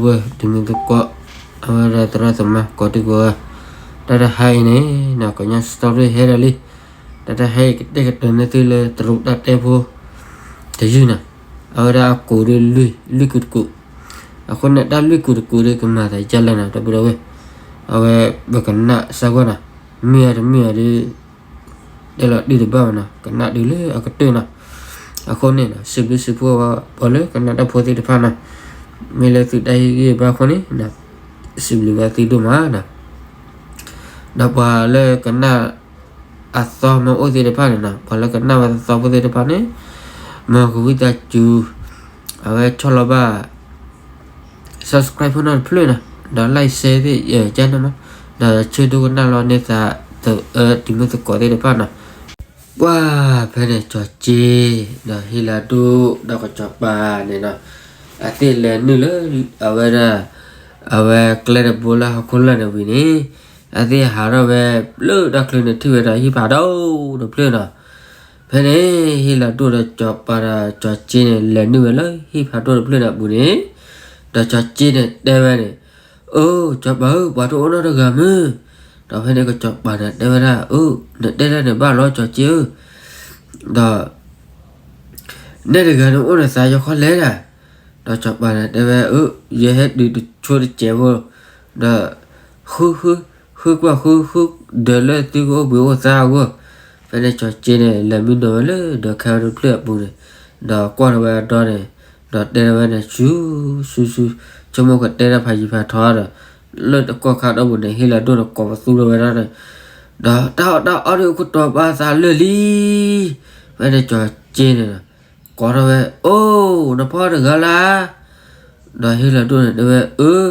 ဝဲဒုးမုၢ်သကိး အဝဲဒၣ်သရၣ်သမါကိးဒံကိးဂၤ, တၢ်တဟါအံၤန့ၣ် ကညီ story ဟဲဒၣ်လံ, တၢ်တဟါအံၤ ကတဲာ်ကတီၤန့ၢ်သုလၢတရူးတၢ်တဲဖိတယုၢ်နီၤ, အဝဲဒၣ်အကိးဒီးလွံၢ် လွံၢ်ကူာ်တကူာ်, အဃိန့ၣ်တၢ်လွံၢ်ကူာ်တကူာ်ဒီးကမၤသးဒ်လဲၣ်နီၤ ဒီပုၢ်ဒီဝဲၢ်, အဝဲပကနၣ်စၢ်ဂီၢ်နီၤ, မ့ၢ်အတမ့ၢ်အီၤဒီး တဲလီၤဒုးတဘၣ်ဘၣ်နီၤ, ကနၣ်ဒုးလၢအကတၢၢ်နီၤ. အဃိန့ၣ်နီၤ စံးဘျုးစံးဖှိၣ်ပှၤလၢကနၣ်တၢ်ဖိသ့ၣ်တဖၣ်နီၤ, မ့ၢ်လၢသုတၢ်ဟ့ၣ်ဂံၢ်ဘါအဃိန့ၣ်, စံးဘျုးဘၣ်သုဒိၣ်မးနီၤ. ဒီးပှၤလၢကနၣ်အသီမ့ၢ်အိၣ်သ့ၣ်တဖၣ်န့ၣ်နီၤ, ပှၤလၢကနၣ်ဝဲသီဖိသ့ၣ်တဖၣ်န့ၣ်, မ်ကဝံသးစူၤ အဝဲဆီၣ်လီၤဘၣ် subscribe ဖိနီၣ်တဖျၢၣ်နီၤ, ဒီး like share သ့ၣ်ယကဲနီၤ, ဒီးဆၢဒိကနၣ်လီၤန့ၢ်သး ဒုးမုၢ်သကိးသ့ၣ်တဖၣ်နီၤ. ပှၤဖဲန့ၣ်ကၠီၤက့ ဒီးဟ့ၣ်လၤဒိၣ်ဒီးကစီၤပၤန့ၣ်နီၤ, အသ့ၣ်လဲၤနုာ်လၢ အဝဲဒၣ် အဝဲကျဲတဘိလၢဟီၣ်ခိၣ်လာ်န့ၣ်ဝံၤန့ၣ်, အသ့ၣ်ဟးထီၣ်ဝဲလၢတၢ်ချၢန့ၣ်ထံၣ်ဝဲဒီးဟံၣ်ဖးဒိၣ်တဖျၢၣ်နီၤ. ဖဲန့ၣ် ဟ့ၣ်လၤဒိၣ်ဒီးစီၤပၤဒီးကၠီၤက့န့ၣ် လဲၤနုာ်ဝဲလၢဟံၣ်ဖးဒိၣ်တဖျၢၣ်န့ၣ်အပူၤန့ၣ်, ဒီးကၠီၤက့န့ၣ်တဲဝဲန့ၣ်, အိ စီၤပၤဧၢ ပှၤတအိၣ်နီတဂၤမုၢ်, ဒီးဖဲန့ၣ်ကစီၤပၤန့ၣ်တဲဝဲဒၣ်, အိ နတဲဒၣ်န့ၣ်ဘၣ်လီၤ ကၠီၤက့ဧၢ, ဒီး နဲတဂၤန့ၣ်အိၣ်နသးယခီလဲၣ်ဒၣ်, ဒီးစီၤပၤန့ၣ်တဲဝဲ, အိ ယဟဲတုၤတဆိတစဲးဖိ, ဒီး ဃု ဃုကွၢ်ဃု ဃုဒၢးလၢသုကအိၣ်ဘှံးအိၣ်သါအဂီၢ်, ဖဲန့ၣ်ကၠီၤက့န့ၣ် လဲၤမံနီၤဝဲလၢဒီးခဲဝဲတဖျၢၣ်အပူၤန့ၣ်, ဒီးကွၢ်ထီၣ်ဝဲအဒီန့ၣ်, ဒီးတဲထီၣ်ဝဲန့ၣ် ဆူ ဆူ ဆူ ဆိကမိၣ်ကတဲတၢ်ဖးယံၤဖးထီဒီး, လၢတကီၢ်ခါဒီးပူၤန့ၣ် ဟ့ၣ်လၤဒိၣ်န့ၣ်ကိးပသူထီၣ်ဝဲဒၣ်န့ၣ်, ဒီးတၢ်အီၣ်တၢ်အီဒုးကတီၤပာ်သးလၢာ်လံ, ဖဲန့ၣ်ကၠီၤက့န့ၣ် ကိးထီၣ်ဝဲ, အိ နဖီတဂၤလၢ် ဒီးဟ့ၣ်လၤဒိၣ်န့ၣ်တဲဝဲ, အၢ,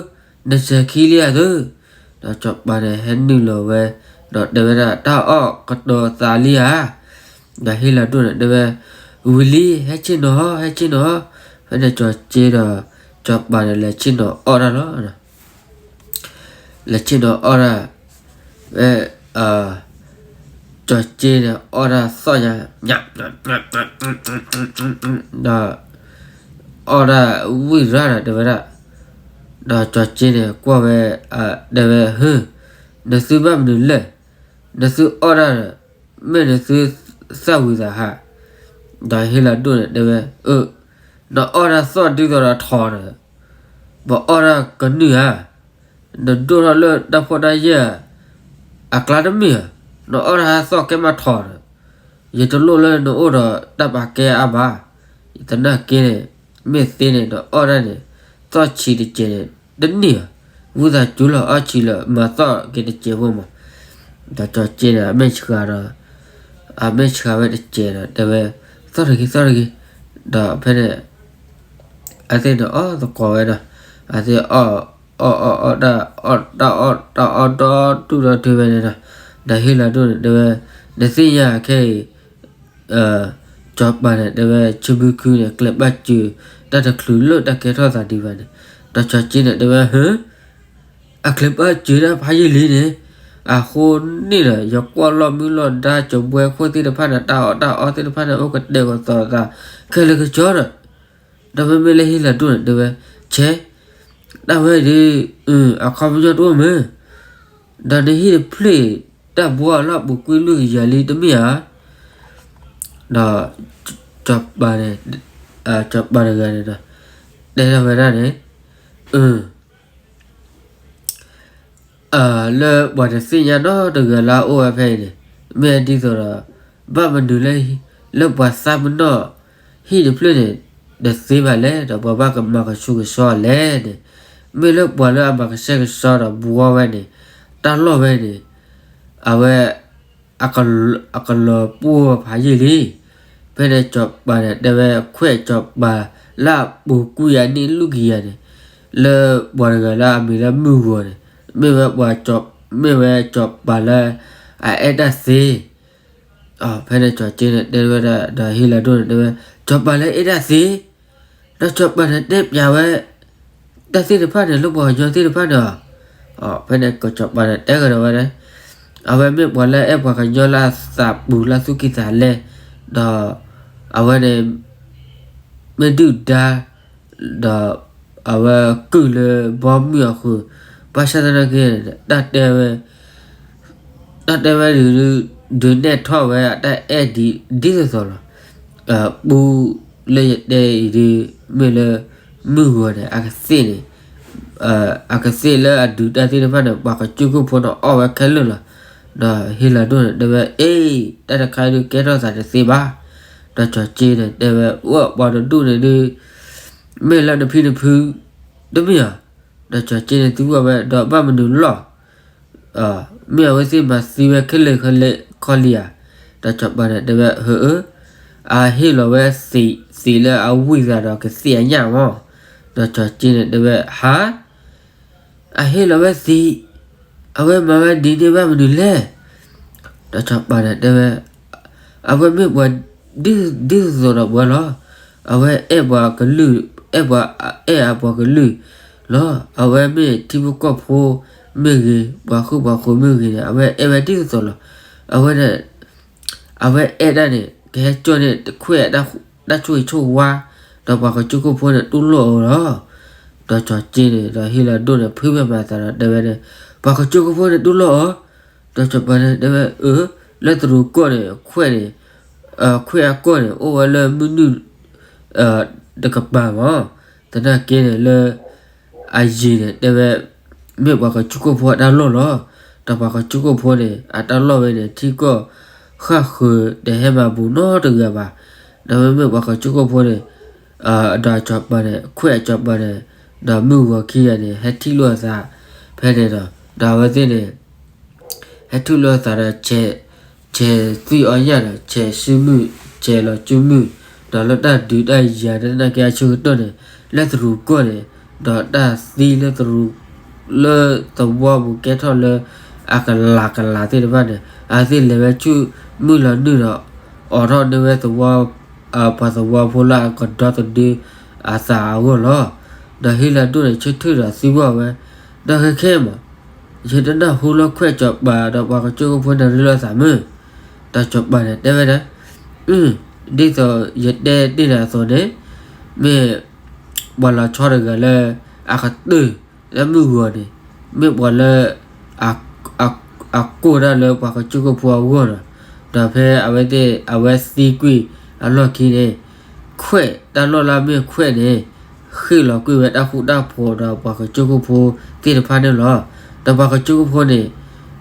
နစဲၤခံလံဧါသု, ဒီးစီၤပၤန့ၣ်ဟဲနုာ်လီၤဝဲ, ဒီးတဲဝဲဒၣ် တၢ်အီၣ်ကတီၤသးလံဧါ, ဒီးဟ့ၣ်လၤဒိၣ်န့ၣ်တဲဝဲ, ဝံၤလံ ဟဲဆ့ၣ်နီၤ ဟဲဆ့ၣ်နီၤ, ဖဲန့ၣ်ကၠီၤက့ဒီး စီၤပၤန့ၣ် လဲၤဆ့ၣ်နီၤအီၣ်တၢ်လီၤ. လဲၤဆ့ၣ်နီၤအီၣ်တၢ်, ဝဲ ကၠီၤက့န့ၣ် အီၣ်တၢ်သီၣ်ညါ, ဒီး အီၣ်တၢ်ဝံၣ်ရၣ်ဒီးတဲဝဲဒၣ်, ဒီးကၠီၤက့န့ၣ်ကွၢ်ဝဲ, တဲဝဲ, ဟၢ, နသုဘၣ်မနုၤလဲၣ်, နသုအီၣ်တၢ်ဒီး မ့ၢ်နသုသၣ်ဝံၤသးဟး, ဒီးဟ့ၣ်လၤဒိၣ်န့ၣ်တဲဝဲ, အၢ, နအီၣ်တၢ်သီၣ်ဒ်သိးဒီးထိးဒီး, ပအီၣ်တၢ်ကနုာ်ဧါ, နဒိၣ်ထီၣ်လၢတၢ်ဖိတၢ်ယဲၢ် အကျါတမ့ၢ်ဧါ, နအီၣ်တၢ်ဟးသီၣ်ကဲမးထိးဒီး, ယတလိၣ်လၢနအိၣ်ဒီးတၢ်ပာ်ကဲအါဘၣ်, ယတနာ်က့န့ၣ်, မ့ၢ်သ့န့ၣ် နအီၣ်တၢ်န့ၣ်, သီၣ်ဆံးတစဲးန့ၣ် တန့ၢ်ဘၣ်, ဝံသးစူၤလီၤအီၣ်ဆံးလီၤ မၤသီၣ်က့ၤတစဲးဖိမး, ဒီးကၠီၤက့န့ၣ် အမဲာ်ဆှးဒီး, အမဲာ်ဆှးဝဲတစဲးဒီး တဲဝဲ, သီၣ်တဂ့ၤ သီၣ်တဂ့ၤ, ဒီးဖဲန့ၣ် အသ့ၣ်န့ၣ်အီၣ်သကိးဝဲဒီး, အသ့ၣ်အီၣ်, အီၣ်အီၣ်အီၣ်တၢ်, တၢ်အီၣ်တၢ်အီၣ်ဒီတူၢ်ဒီထၢဝဲန့ၣ်ဒီး, ဒီးဟ့ၣ်လၤဒိၣ်န့ၣ်တဲဝဲ, နသ့ၣ်ညါခဲအံၤ, စီၤပၤန့ၣ်တဲဝဲ ဆၢမုၢ်ခုန့ၣ် ကျဲးဘၣ်စၢၤတၢ်တချုးလၢတၢ်ကဲထီၣ်သးဒံးဘၣ်န့ၣ်, ဒီးကၠီၤက့န့ၣ်တဲဝဲ ဟၢ, အကျဲးဘၣ်စၢၤတၢ်ဖးယံာ်လံန့ၣ်, အဃိန့ၣ်ဒီး ယကွၢ်လီၢ်မုၢ်လီၢ်ဒါ ကၠီၤဘှဲခိၣ်သ့ၣ်တဖၣ်န့ၣ် တၢ်အီၣ်တၢ်အီသ့ၣ်တဖၣ်န့ၣ် အိၣ်ကတဲာ်ကတီၤသး ခဲလၢာ်ကစီဒီး, ဒီးမ့မ့ၢ်လၢဟ့ၣ်လၤဒိၣ်န့ၣ်တဲဝဲ, ဆဲး, တၢ်ဝဲဒၣ်, အခီပညီတအိၣ်မ့ၢ်, ဒီးနဟံၣ်တဖျၢၣ် တၢ်ဘှီအလီၢ်ပူၤကွံာ်လွံၢ်ကယၤလံတမ့ၢ်ဧါ, ဒီး စီၤပၤန့ၣ်, စီၤပၤတဂၤန့ၣ်ဒီး, တဲထီၣ်ဝဲဒၣ်န့ၣ်, အၢ လၢပှၤတသ့ၣ်ညါနီတဂၤလၢအအိၣ်ဝဲဖဲအံၤန့ၣ်, မ့ၢ်ဒ်သိးဒီး, ဘၣ်မနုၤလၢ, လၢပှၤသးပ့ၤနီၣ်, ဟံၣ်တဖျၢၣ်န့ၣ်, တသ့ဘၣ်လဲၣ် ဒီးပှၤဘၣ်ကမၤကဆူကဆှီလဲၣ်န့ၣ်, မ့ၢ်လၢပှၤလၢအမၤကဆှဲကဆှီဒီးဘှီဝဲန့ၣ်, တၢ်လီၢ်ဝဲန့ၣ်, အဝဲ အကလီၤပှီၢ်ဖးယံာ်လံ. ဖဲန့ၣ်စီၤပၤန့ၣ် တဲဝဲခွဲးစီၤပၤလၢအပူၤကွံာ်အနံၣ်လွံၢ်ကယၤန့ၣ်, လၢပှၤတဂၤလၢအမံၤလၢမုၢ်ဂီၤန့ၣ်, မ့ၢ်ဝဲပှၤ, မ့ၢ်ဝဲစီၤပၤလၢအအဲၣ်တၢ်သ့. ဖဲန့ၣ်စီၤက့န့ၣ် တဲဝဲဒၣ် ဒီးဟ့ၣ်လၤဒိၣ်န့ၣ်တဲဝဲ, စီၤပၤလၢအအဲၣ်တၢ်သ့, ဒီးစီၤပၤန့ၣ်တဲပျးဝဲ တၢ်သ့ၣ်တဖၣ်န့ၣ် လၢပှၤကညီသ့ၣ်တဖၣ်န့ၣ်လီၤ. ဖဲန့ၣ်စီၤပၤန့ၣ်တဲကဒီးဝဲဒၣ်, အဝဲမ့ၢ်ပှၤလၢအအဲၣ်ပှၤကညီလၢအသးပူၤလၢသူၣ်ကံၢ်သးလဲ, ဒီးအဝဲန့ၣ် မ့ၢ်ဒုၣ်ဒါ, ဒီး အဝဲကုၢ်လၢဘီမုၢ်အဃိ, ဘၣ်ဆၣ်သနာ်က့ တၢ်တဲဝဲ တၢ်တဲဝဲဒုး ဒုးနဲၣ်ထီၣ်ဝဲအတၢ်အဲၣ်ဒ် ဒ်သိးသိးလီၤ. ပူလၢယတဲအံၤဒုး မ့ၢ်လၢ မုၢ်ဂီၤန့ၣ် အကသ့ၣ်န့ၣ် အကသ့ၣ်လၢအဒုးတၢ်သ့ၣ်တဖၣ်န့ၣ် ပှၤကစၢၢ်ခိၣ်ဖိန့ၣ်အီၣ်ဝဲခဲလၢာ်လီၤ. ဒီးဟ့ၣ်လီၤဒိၣ်န့ၣ်တဲဝဲ အ့ၣ် တၢ်တခါဒုးကဲထီၣ်သးတသ့ဘၣ်. ဒီးကၠီၤက့န့ၣ်တဲဝဲ အိၣ်ပှၤတဒူၣ်န့ၣ်ဒုး မ့ၢ်လၢနဖံနဖု တမ့ၢ်ဧါ. ဒီးကၠီၤက့န့ၣ်သံကွၢ်ဝဲ ဒီးဘၣ်မနုၤလီၤ မ့ၢ်အဝဲသ့ၣ်မၤသံဝဲခဲလၢာ်ခဲလၢာ်ခီလံဧါ. ဒီးစီၤပၤန့ၣ်တဲဝဲ ဟၢအၢ, အဟ့ၣ်လီၤဝဲသံး သံးလၢအဝံၣ်သးဒီးကသံၣ်အညၣ်မး. ဒီးစီၤက့န့ၣ်တဲဝဲ ဟါ, အဟ့ၣ်လီၤဝဲသံး, အဝဲမၤဝဲဒ်န့ၣ်ဘၣ်မနုၤလဲၣ်. ဒီးစီၤပၤန့ၣ်တဲဝဲ အဝဲမ့ၢ်ပှၤဒ်သိးဒီးပှၤလီၤ. အဝဲအဲၣ်ပှၤကလုာ်, အဲၣ်ပှၤ, အဲၣ်အပှၤကလုာ်လီၤ. အဝဲမ့ၢ်ထံဖိကီၢ်ဖိမ့ၢ်ဂ့ၤ, ပှၤဃူပှၤဖိးမ့ၢ်ဂ့ၤန့ၣ် အဝဲအဲၣ်ဝဲဒ်သိးသိးလီၤ. အဝဲန့ၣ်, အဝဲအဲၣ်ဒၣ်န့ၣ် ကဟဲကၠီၣ်န့ၢ်ခွဲးတၢ်ဆိၣ်ဂ့ၤဆိၣ်ဝါ, ဒီးပှၤကစၢၢ်ခိၣ်ဖိန့ၣ်တူၢ်လိာ်အီၤလီၤ. ဒီးစီၤက့န့ၣ် ဒီးဟ့ၣ်လီၤဒိၣ်န့ၣ် ဖုမ့ၢ်မၤသးဒီးတဲဝဲန့ၣ်, ပှၤကစၢၢ်ခိၣ်ဖိန့ၣ်တူၢ်လိာ်အီၤ. ဒီးစီၤပၤန့ၣ်တဲဝဲ အၢ, လၢတရူးကီၢ်န့ၣ် ခွဲးန့ၣ်, ခွဲးအကီၢ်န့ၣ် အိၣ်ဝဲလၢမုၢ်နုာ် တကပၤမး. သနာ်က့န့ၣ်လၢ အယံၤန့ၣ်တဲဝဲ မ့ၢ်ပှၤကစၢၢ်ခိၣ်ဖိအတၢ်လီၢ်လီၤ. ဒီးပှၤကစၢၢ်ခိၣ်ဖိန့ၣ် အတၢ်လီၢ်ဝဲန့ၣ် ထံကီၢ်ဃၣ်ဃၢၤတဟဲမၤဘူးနီတဂၤဘၣ်. ဒီးမ့မ့ၢ်ပှၤကစၢၢ်ခိၣ်ဖိန့ၣ် ဒီးစီၤပၤန့ၣ် ခွဲးအစီၤပၤန့ၣ်, ဒီးမုၢ်ဂီၤခံဂၤန့ၣ် ဟဲထံၣ်လိာ်အသးဖဲန့ၣ်ဒီး, ဒီးအဝဲသ့ၣ်န့ၣ် ဟဲထံၣ်လိာ်အသးဒီး ဆဲးသွံၣ်အီၣ်ညၣ်ဒီး ဆဲးစုမုၢ်, ဆဲးလီၤစုမုၢ်, ဒီးလၢတၢ်ဒုးတၢ်ယၤသနာ်က့အဆၢကတီၢ်န့ၣ် လၢတရူးကီၢ်န့ၣ်, ဒီးတၢ်သံလၢတရူး, လၢသဝီပူၤကဲထီၣ်လၢ အကလးကလးသ့ၣ်တဖၣ်န့ၣ် အဝဲသ့ၣ်လဲၤဝဲဆူမုၢ်လီၤနုာ်ဒီး အိးထီၣ်န့ၢ်ဝဲသဝီ, ပှၤသဝီဖိလၢအကဒီသဒၢအသးအဂီၢ်လီၤ. ဒီးဟ့ၣ်လီၤဒိၣ်န့ၣ် ဆၢထၢၣ်ဒီးသံကွၢ်ဝဲ, ဒီးခဲခဲမး ယတနၢ်ဟူလၢခွဲးစီၤပၤဒီးပှၤကစၢၢ်ခိၣ်ဖိန့ၣ်ရ့လိာ်သးမုၢ်. ဒီးစီၤပၤန့ၣ်တဲဝဲဒၣ်, ဒ်သိးယတဲတ့ၢ်နၤအသိးန့ၣ်, မ့ၢ်ပှၤလီၤဆီတဂၤလၢ အကတၢၢ်လၢမုၢ်ဂီၤန့ၣ်, မ့ၢ်ပှၤလၢ အကိၢ်တၢ်လၢပှၤကစၢၢ်ခိၣ်ဖိအဂီၢ်ဒီး, ဒီးဖဲအဝဲသ့ၣ် အဝဲသံကွံာ်အလီၢ်ခံန့ၣ်, ခွဲးတၢ်လီၢ်လၢအမ့ၢ်ခွဲးန့ၣ် ဃ့ၢ်လီၤကွံာ်ဝဲတၢ်ဃူတၢ်ဖိးဒီးပှၤကစၢၢ်ခိၣ်ဖိသ့ၣ်တဖၣ်န့ၣ်လီၤ. ဒီးပှၤကစၢၢ်ခိၣ်ဖိန့ၣ်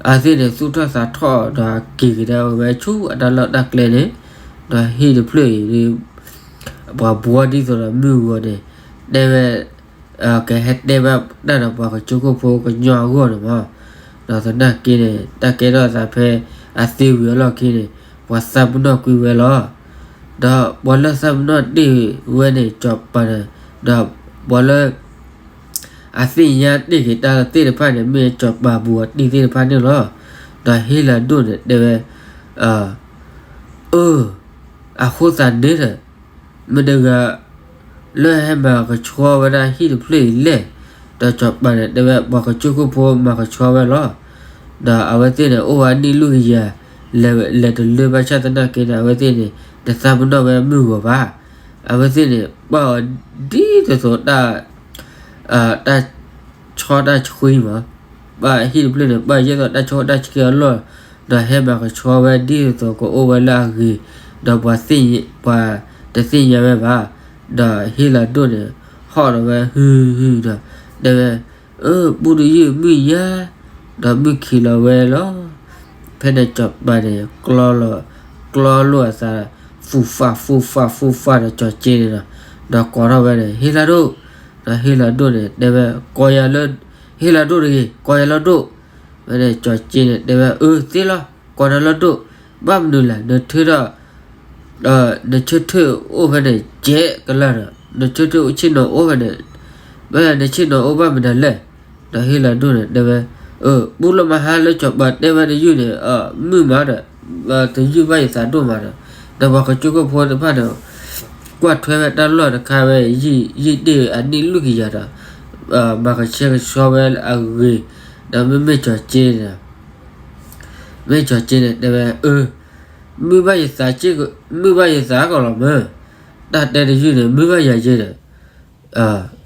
အဝဲသ့ၣ်န့ၣ် သူၣ်ထီၣ်သးထီၣ်ဒီးက့ၤကဒါဝဲဆူအတၢ်လီၢ်တၢ်ကျဲန့ၣ်, ဒီးဟံၣ်တဖျၢၣ်အံၤ ပှၤဘှီဒ်သိးဒီးမုၢ်ဂီၤန့ၣ်, တဲဝဲ ကဟဲတဲဘၣ်တၢ်ဒီးပှၤကစၢၢ်ခိၣ်ဖိကညီအဂီၢ်န့ၣ်မး. ဒီးသနာ်က့န့ၣ် တၢ်ကဲထီၣ်သးဖဲအသံဝံၤအလီၢ်ခံန့ၣ် ပှၤသးပ့ၤနီၣ်ကွံာ်ဝဲလီၤ. ဒီးပှၤလၢသးပ့ၤနီၣ်တ့ၢ်ဝဲန့ၣ် စီၤပၤန့ၣ်, ဒီးပှၤလၢ အသ့ၣ်ညါတ့ၢ်က့ၤတၢ်သ့ၣ်တဖၣ်န့ၣ် မ့ၢ်စီၤပၤဘူးအတံၢ်သ့ၣ်တဖၣ်န့ၣ်လီၤ. ဒီးဟ့ၣ်လီၤဒိၣ်န့ၣ်တဲဝဲ အၢ, အဃိသတးန့ၣ်ဒီး မတဂၤ လၢဟဲမၤကဆှီဝဲဒၣ်ဟံၣ်တဖျၢၣ်အံၤလဲၣ်. ဒီးစီၤပၤန့ၣ်တဲဝဲ ပှၤကစၢၢ်ခိၣ်ဖိမၤကဆှီဝဲလီၤ. ဒီးအဝဲသ့ၣ်န့ၣ် အိၣ်ဝဲနံၣ်လွံၢ်ကယၤ လဲၤတလၢဘၣ်ဆၣ်သနာ်က့န့ၣ် အဝဲသ့ၣ်န့ၣ် တသးပ့ၤနီၣ်ဝဲမုၢ်ဂီၤဘၣ်. အဝဲသ့ၣ်န့ၣ် ပာ်အီၤဒ်သိးသိး တၢ်ဆီတၢ်ဆှံမး, ပာ်ဟံၣ်တဖျၢၣ်န့ၣ် ပာ်ယဲၢ်သိးတၢ်ဆီတၢ်ဆှံအလီၢ်, ဒီးဟဲမၤကဆှီဝဲဒ်သိးကအိၣ်ဝဲလၢအဂ့ၤ, ဒီးပှၤသ့ၣ်, ပှၤတသ့ၣ်ညါဝဲဘၣ်. ဒီးဟ့ၣ်လီၤဒိၣ်န့ၣ် ဟီၣ်ဒီးဝဲဟုဟုဒီး တဲဝဲ, အၢ ပူတယုၢ်မုၢ်ယါ, ဒီးမုၢ်ခံးလီၤဝဲလီၤ. ဖဲန့ၣ်စီၤပၤန့ၣ် ကျီလီၤ, ကျီလိာ်အသး ဖူးဖးဖူးဖးဖူးဖးဒီးစီၤက့န့ၣ်ဒီး, ဒီးကိးထီၣ်ဝဲန့ၣ် ဟ့ၣ်လီၤဒိၣ်, ဒီးဟ့ၣ်လီၤဒိၣ်န့ၣ် တဲဝဲ ကိးယၤလၢ, ဟ့ၣ်လီၤဒိၣ်တဂ့ၤ, ကိးယၤလီၤဒိၣ်. ဖဲန့ၣ်စီၤက့န့ၣ် တဲဝဲ အၢ သ့လီၤ, ကိးနၤလီၤဒိၣ်, ဘၣ်မနုၤလဲၣ်, နထၢထီၣ် နဆၢထၢၣ်အိၣ်ဖဲန့ၣ် ကဲကလၢာ်ဒီး နဆၢထၢၣ်ဆ့ၣ်နီၤအိၣ်ဖဲန့ၣ်, မ့ၢ်နဆ့ၣ်နီၤအိၣ်ဘၣ်မနုၤလဲၣ်. ဒီးဟ့ၣ်လီၤဒိၣ်န့ၣ် တဲဝဲ, အၢ ပူလၢမဟါလၢစီၤပၤတဲဝဲတယုၢ်န့ၣ် မုာ်မးဒီး တယုၢ်ဘၣ်ယသးဒိၣ်မးဒီး, ဒီးပှၤကစၢၢ်ခိၣ်ဖိတဖၣ်န့ၣ် ကွၢ်ထွဲဝဲတၢ်လီၢ်တခါဝဲ ယံာ်တ့ၢ်အနံၣ်လွံၢ်ကယၤဒီး မၤကဆှဲကဆှီဝဲအဂ့ၤ, ဒီးမ့မ့ၢ်စီၤက့န့ၣ် မ့ၢ်စီၤက့န့ၣ် တဲဝဲ အၢ မုာ်ဘၣ်ယသး, မုာ်ဘၣ်ယသးကီးလီၤမး, တၢ်တဲတယုၢ်န့ၣ် မုာ်ဘၣ်ယၤယဲဒီး,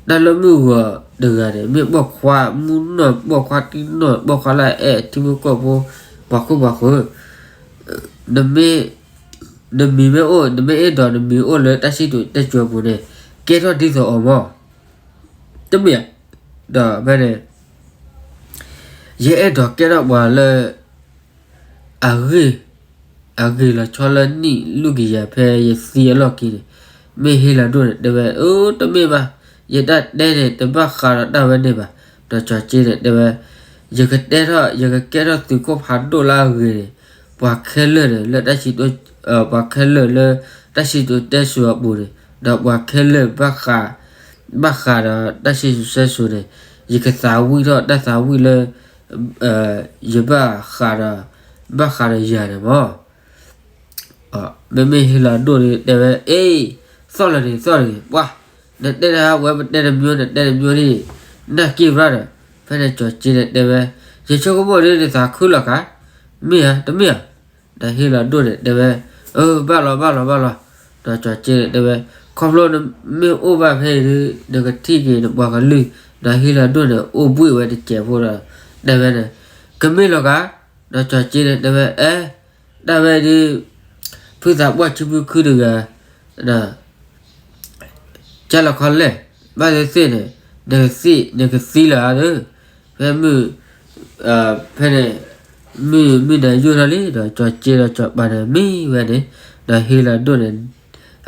တၢ်လၢမုၢ်ဂီၤတဂၤန့ၣ် မ့ၢ်ပိာ်ခွါမုၢ်နီၢ် ပိာ်ခွါတံၢ်နီၢ် ပိာ်ခွါလၢအအဲၣ်ထံဖိကီၢ်ဖိ ပှၤခိၣ်ပှၤဃၢၤ, နမ့ၢ် နမံၤမ့ၢ်အိၣ် နမ့ၢ်အဲၣ်ဒိးနမံၤအိၣ်လၢတၢ်စံၣ်စိၤတဲစိၤအပူၤန့ၣ် ကဲထီၣ်ဒ်သိးအီၤမး, တမ့ၢ်ဧါ. ဒီးဖဲန့ၣ် ယအဲၣ်ဒိးကဲထီၣ်ပှၤလၢ အဂ့ၢ် အဂ့ၢ်လီၤဆီလၢနံၣ်လွံၢ်ကယၤဖဲယသံအလီၢ်ခံန့ၣ်, မ့ၢ်ဟ့လၤဒိၣ်န့ၣ် တဲဝဲ, အၢ တမ့ၢ်ဘၣ်, ယတၢ်တဲန့ၣ် တဘၣ်ဃးဒီးတၢ်ဝဲန့ၣ်ဘၣ်. ဒီးကၠီၤက့န့ၣ် တဲဝဲ, ယကတဲထီၣ် ယကကဲထီၣ်သုးခိၣ်ဖးဒိၣ်လၢအဂ့ၤန့ၣ်, ပှၤခဲလၢာ်န့ၣ် လၢတၢ်စံၣ် ပှၤခဲလၢာ်လၢ တၢ်စံၣ်စိၤတဲစိၤအပူၤန့ၣ်, ဒီးပှၤခဲလၢာ် ဘၣ်ဃးဒီးတၢ်စံၣ်စိၤတဲစိၤန့ၣ်, ယကသးဝံၣ်ထီၣ်တၢ်သးဝံၣ်လၢ ယဘၣ်ဃးဒီး ဘၣ်ဃးဒီးယၤန့ၣ်မး. မ့မ့ၢ်ဟ့လၤဒိၣ်န့ၣ် တဲဝဲ, အ့ သီၣ်လၢၤန့ၣ် သီၣ်လၢၤန့ၣ် ပှၤ နတဲတၢ်ဝဲပတဲတမံၤ နတဲတမံၤန့ၣ် နၢ်က့ၢ်ဘၣ်ဒီး, ဖဲန့ၣ်ကၠီၤက့န့ၣ် တဲဝဲ, ယဆိကမိၣ်ဒ်နသးခုလီၤကါ, မ့ၢ်ဧါ တမ့ၢ်ဧါ. ဒီးဟ့လၤဒိၣ်န့ၣ် တဲဝဲ, အၢ ဘၣ်လီၤ ဘၣ်လီၤ ဘၣ်လီၤ. ဒီးကၠီၤက့န့ၣ် တဲဝဲ, ခီဖျိနမ့ၢ်အိၣ်ဘၣ်ဖဲအံၤဒီး နကထံၣ်က့ၤနပှၤကလုာ်. ဒီးဟ့လၤဒိၣ်န့ၣ် အိၣ်ဘှံးဝဲတစဲးဖိဒီး တဲဝဲန့ၣ်, ကမ့ၢ်လီၤကါ. ဒီးကၠီၤက့န့ၣ် တဲဝဲ, အဲ တၢ်ဝဲဒုး ဖုသးပှၢ်ဆံမုၢ်ခုၣ်တဂၤ ကၢ်လီၤခီလဲၣ်, ဘၣ်သ့ၣ်သ့ၣ်န့ၣ် နကသံ နကသံလီၤဧါဒီး, ဖဲမုၢ် ဖဲန့ၣ် မုၢ် မုၢ်နၤယိၣ်ထီၣ်လံ ဒီးကၠီၤက့ဒီးကၠီၤပၤန့ၣ်မံဝဲန့ၣ်, ဒီးဟ့လၤဒိၣ်န့ၣ်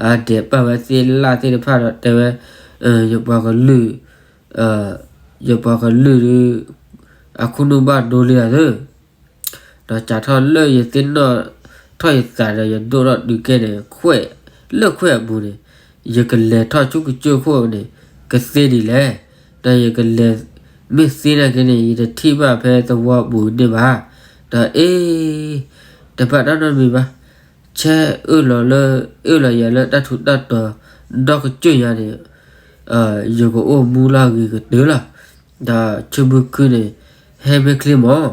အဒဲးပာ်ဝဲသ့ၣ်လၣ်သ့ၣ်တဖၣ်ဒီးတဲဝဲ, ယပှၤကလုာ် ယပှၤကလုာ်ဒုး အခိၣ်နူာ်ဘၣ်ဒိလံဧါသၢ ဒီးစးထီၣ်လၢယသ့ၣ်နီၣ်ထီၣ်ယသးဒီး ယဒိၣ်ထီၣ်တုၤခဲန့ၣ် ခွဲး လၢခွဲးအပူၤန့ၣ် ယကလဲၤထီၣ်ဆူကစၢၢ်ခိၣ်န့ၣ် ကသ့ဒ်လဲၣ်. ဒီးယကလဲၤ မ့ၢ်သ့နာ်က့န့ၣ် ယတထံၣ်ဘၣ်ဖဲသဝီပူၤန့ၣ်ဘၣ်. ဒီးအ့ တဘၣ်တၢ်နီတမံၤဘၣ်. ဆဲးအၢၣ်လီၤလၢ အၢၣ်လီၤယၤလၢတၢ်ထူးတၢ်တီၤ ဒီကစၢၢ်ယၤန့ၣ် ယကအိၣ်မူလၢအဂ့ၤကတၢၢ်လီၤ. ဒီးဆံမုၢ်ခုၣ်န့ၣ် ဟဲမ့ၢ်ချ့မး,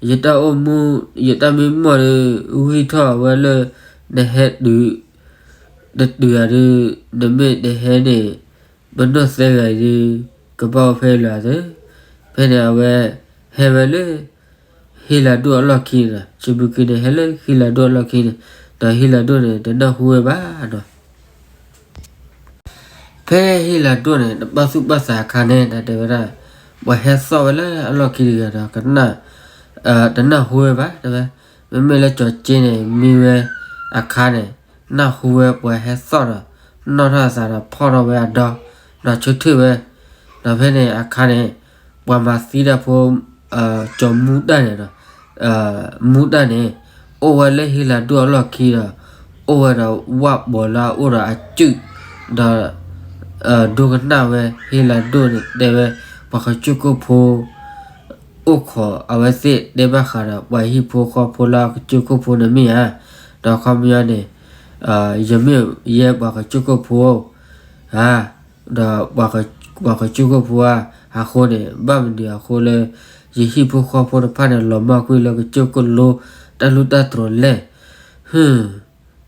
ယတၢ်အိၣ်မူ ယတၢ်မံမီၢ်ဒီး ဂံၢ်ထီၣ်ဝဲလၢ နဟဲတုၤ တတုၤဧါဒီး နမ့ၢ်တဟဲန့ၣ် ပနီၢ်သဲဂၤအံၤဒီး ကဘၣ်အိၣ်ဖဲအံၤလၢၤသၢ. ဖဲန့ၣ်အဝဲ ဟဲဝဲလၢ ဟ့လၤဒိၣ်အလီၢ်ခံန့ၣ်ဒီး ဆံမုၢ်ခုၣ်န့ၣ် ဟဲလၢဟ့လၤဒိၣ်အလီၢ်ခံန့ၣ် ဒီးဟ့လၤဒိၣ်န့ၣ် တနၢ်ဟူဝဲဘၣ်ဒီး ဖဲဟ့လၤဒိၣ်န့ၣ် တဘၣ်သူၣ်ဘၣ်သးအခါန့ၣ် တၢ်တဲဝဲဒၣ် ပှၤဟဲသီၣ်ဝဲလၢအလီၢ်ခံတဂၤဒီး ကနၣ် တနၢ်ဟူဝဲဘၣ် တဲဝဲ. မ့မ့ၢ်လၢကၠီၤက့န့ၣ် မံဝဲအခါန့ၣ် နၢ်ဟူဝဲပှၤဟဲသီၣ်ဒီး နီၣ်ထီၣ်အသးဒီးဖီၣ်ထီၣ်ဝဲအဒီ ဒီးဆၢထၢၣ်ဝဲ ဒီးဖဲန့ၣ်အခါန့ၣ် ပှၤမၤသံတၢ်ဖိ ကၠီၤမူတၢ်န့ၣ်ဒီး မူတၢ်န့ၣ် အိၣ်ဝဲလၢဟ့လၤဒိၣ်အလီၢ်ခံဒီး အိၣ်ဝဲဒီးဝၣ်ပီၤလၢအအိၣ်ဒီးအစုၣ် ဒီး ဒိကနၣ်ဝဲ ဟ့လၤဒိၣ်န့ၣ်တဲဝဲ ပှၤကစၢၢ်ခိၣ်ဖိ အိၣ်ခိးအဝဲသ့ၣ်တဲဘၣ်ဃးဒီး ပှၤဟံၣ်ဖိဃီဖိလၢအကစၢၢ်ခိၣ်ဖိန့ၣ်မ့ၢ်ဧါ. ဒီးခီပညီန့ၣ် ယမ့ၢ်ယဲပှၤကစၢၢ်ခိၣ်ဖိဧါ ဒီးပှၤကစၢၢ်ခိၣ်ဖိဧါ အဃိန့ၣ် ဘၣ်မနုၤအဃိလၢ ယဟံၣ်ဖိဃီဖိတဖၣ်န့ၣ် လီၤမၢ်ကွံာ်လၢကစၢၢ်ခိၣ်လိ တၢ်လူၢ်တၢ်တြီၤလဲၣ်. ဟ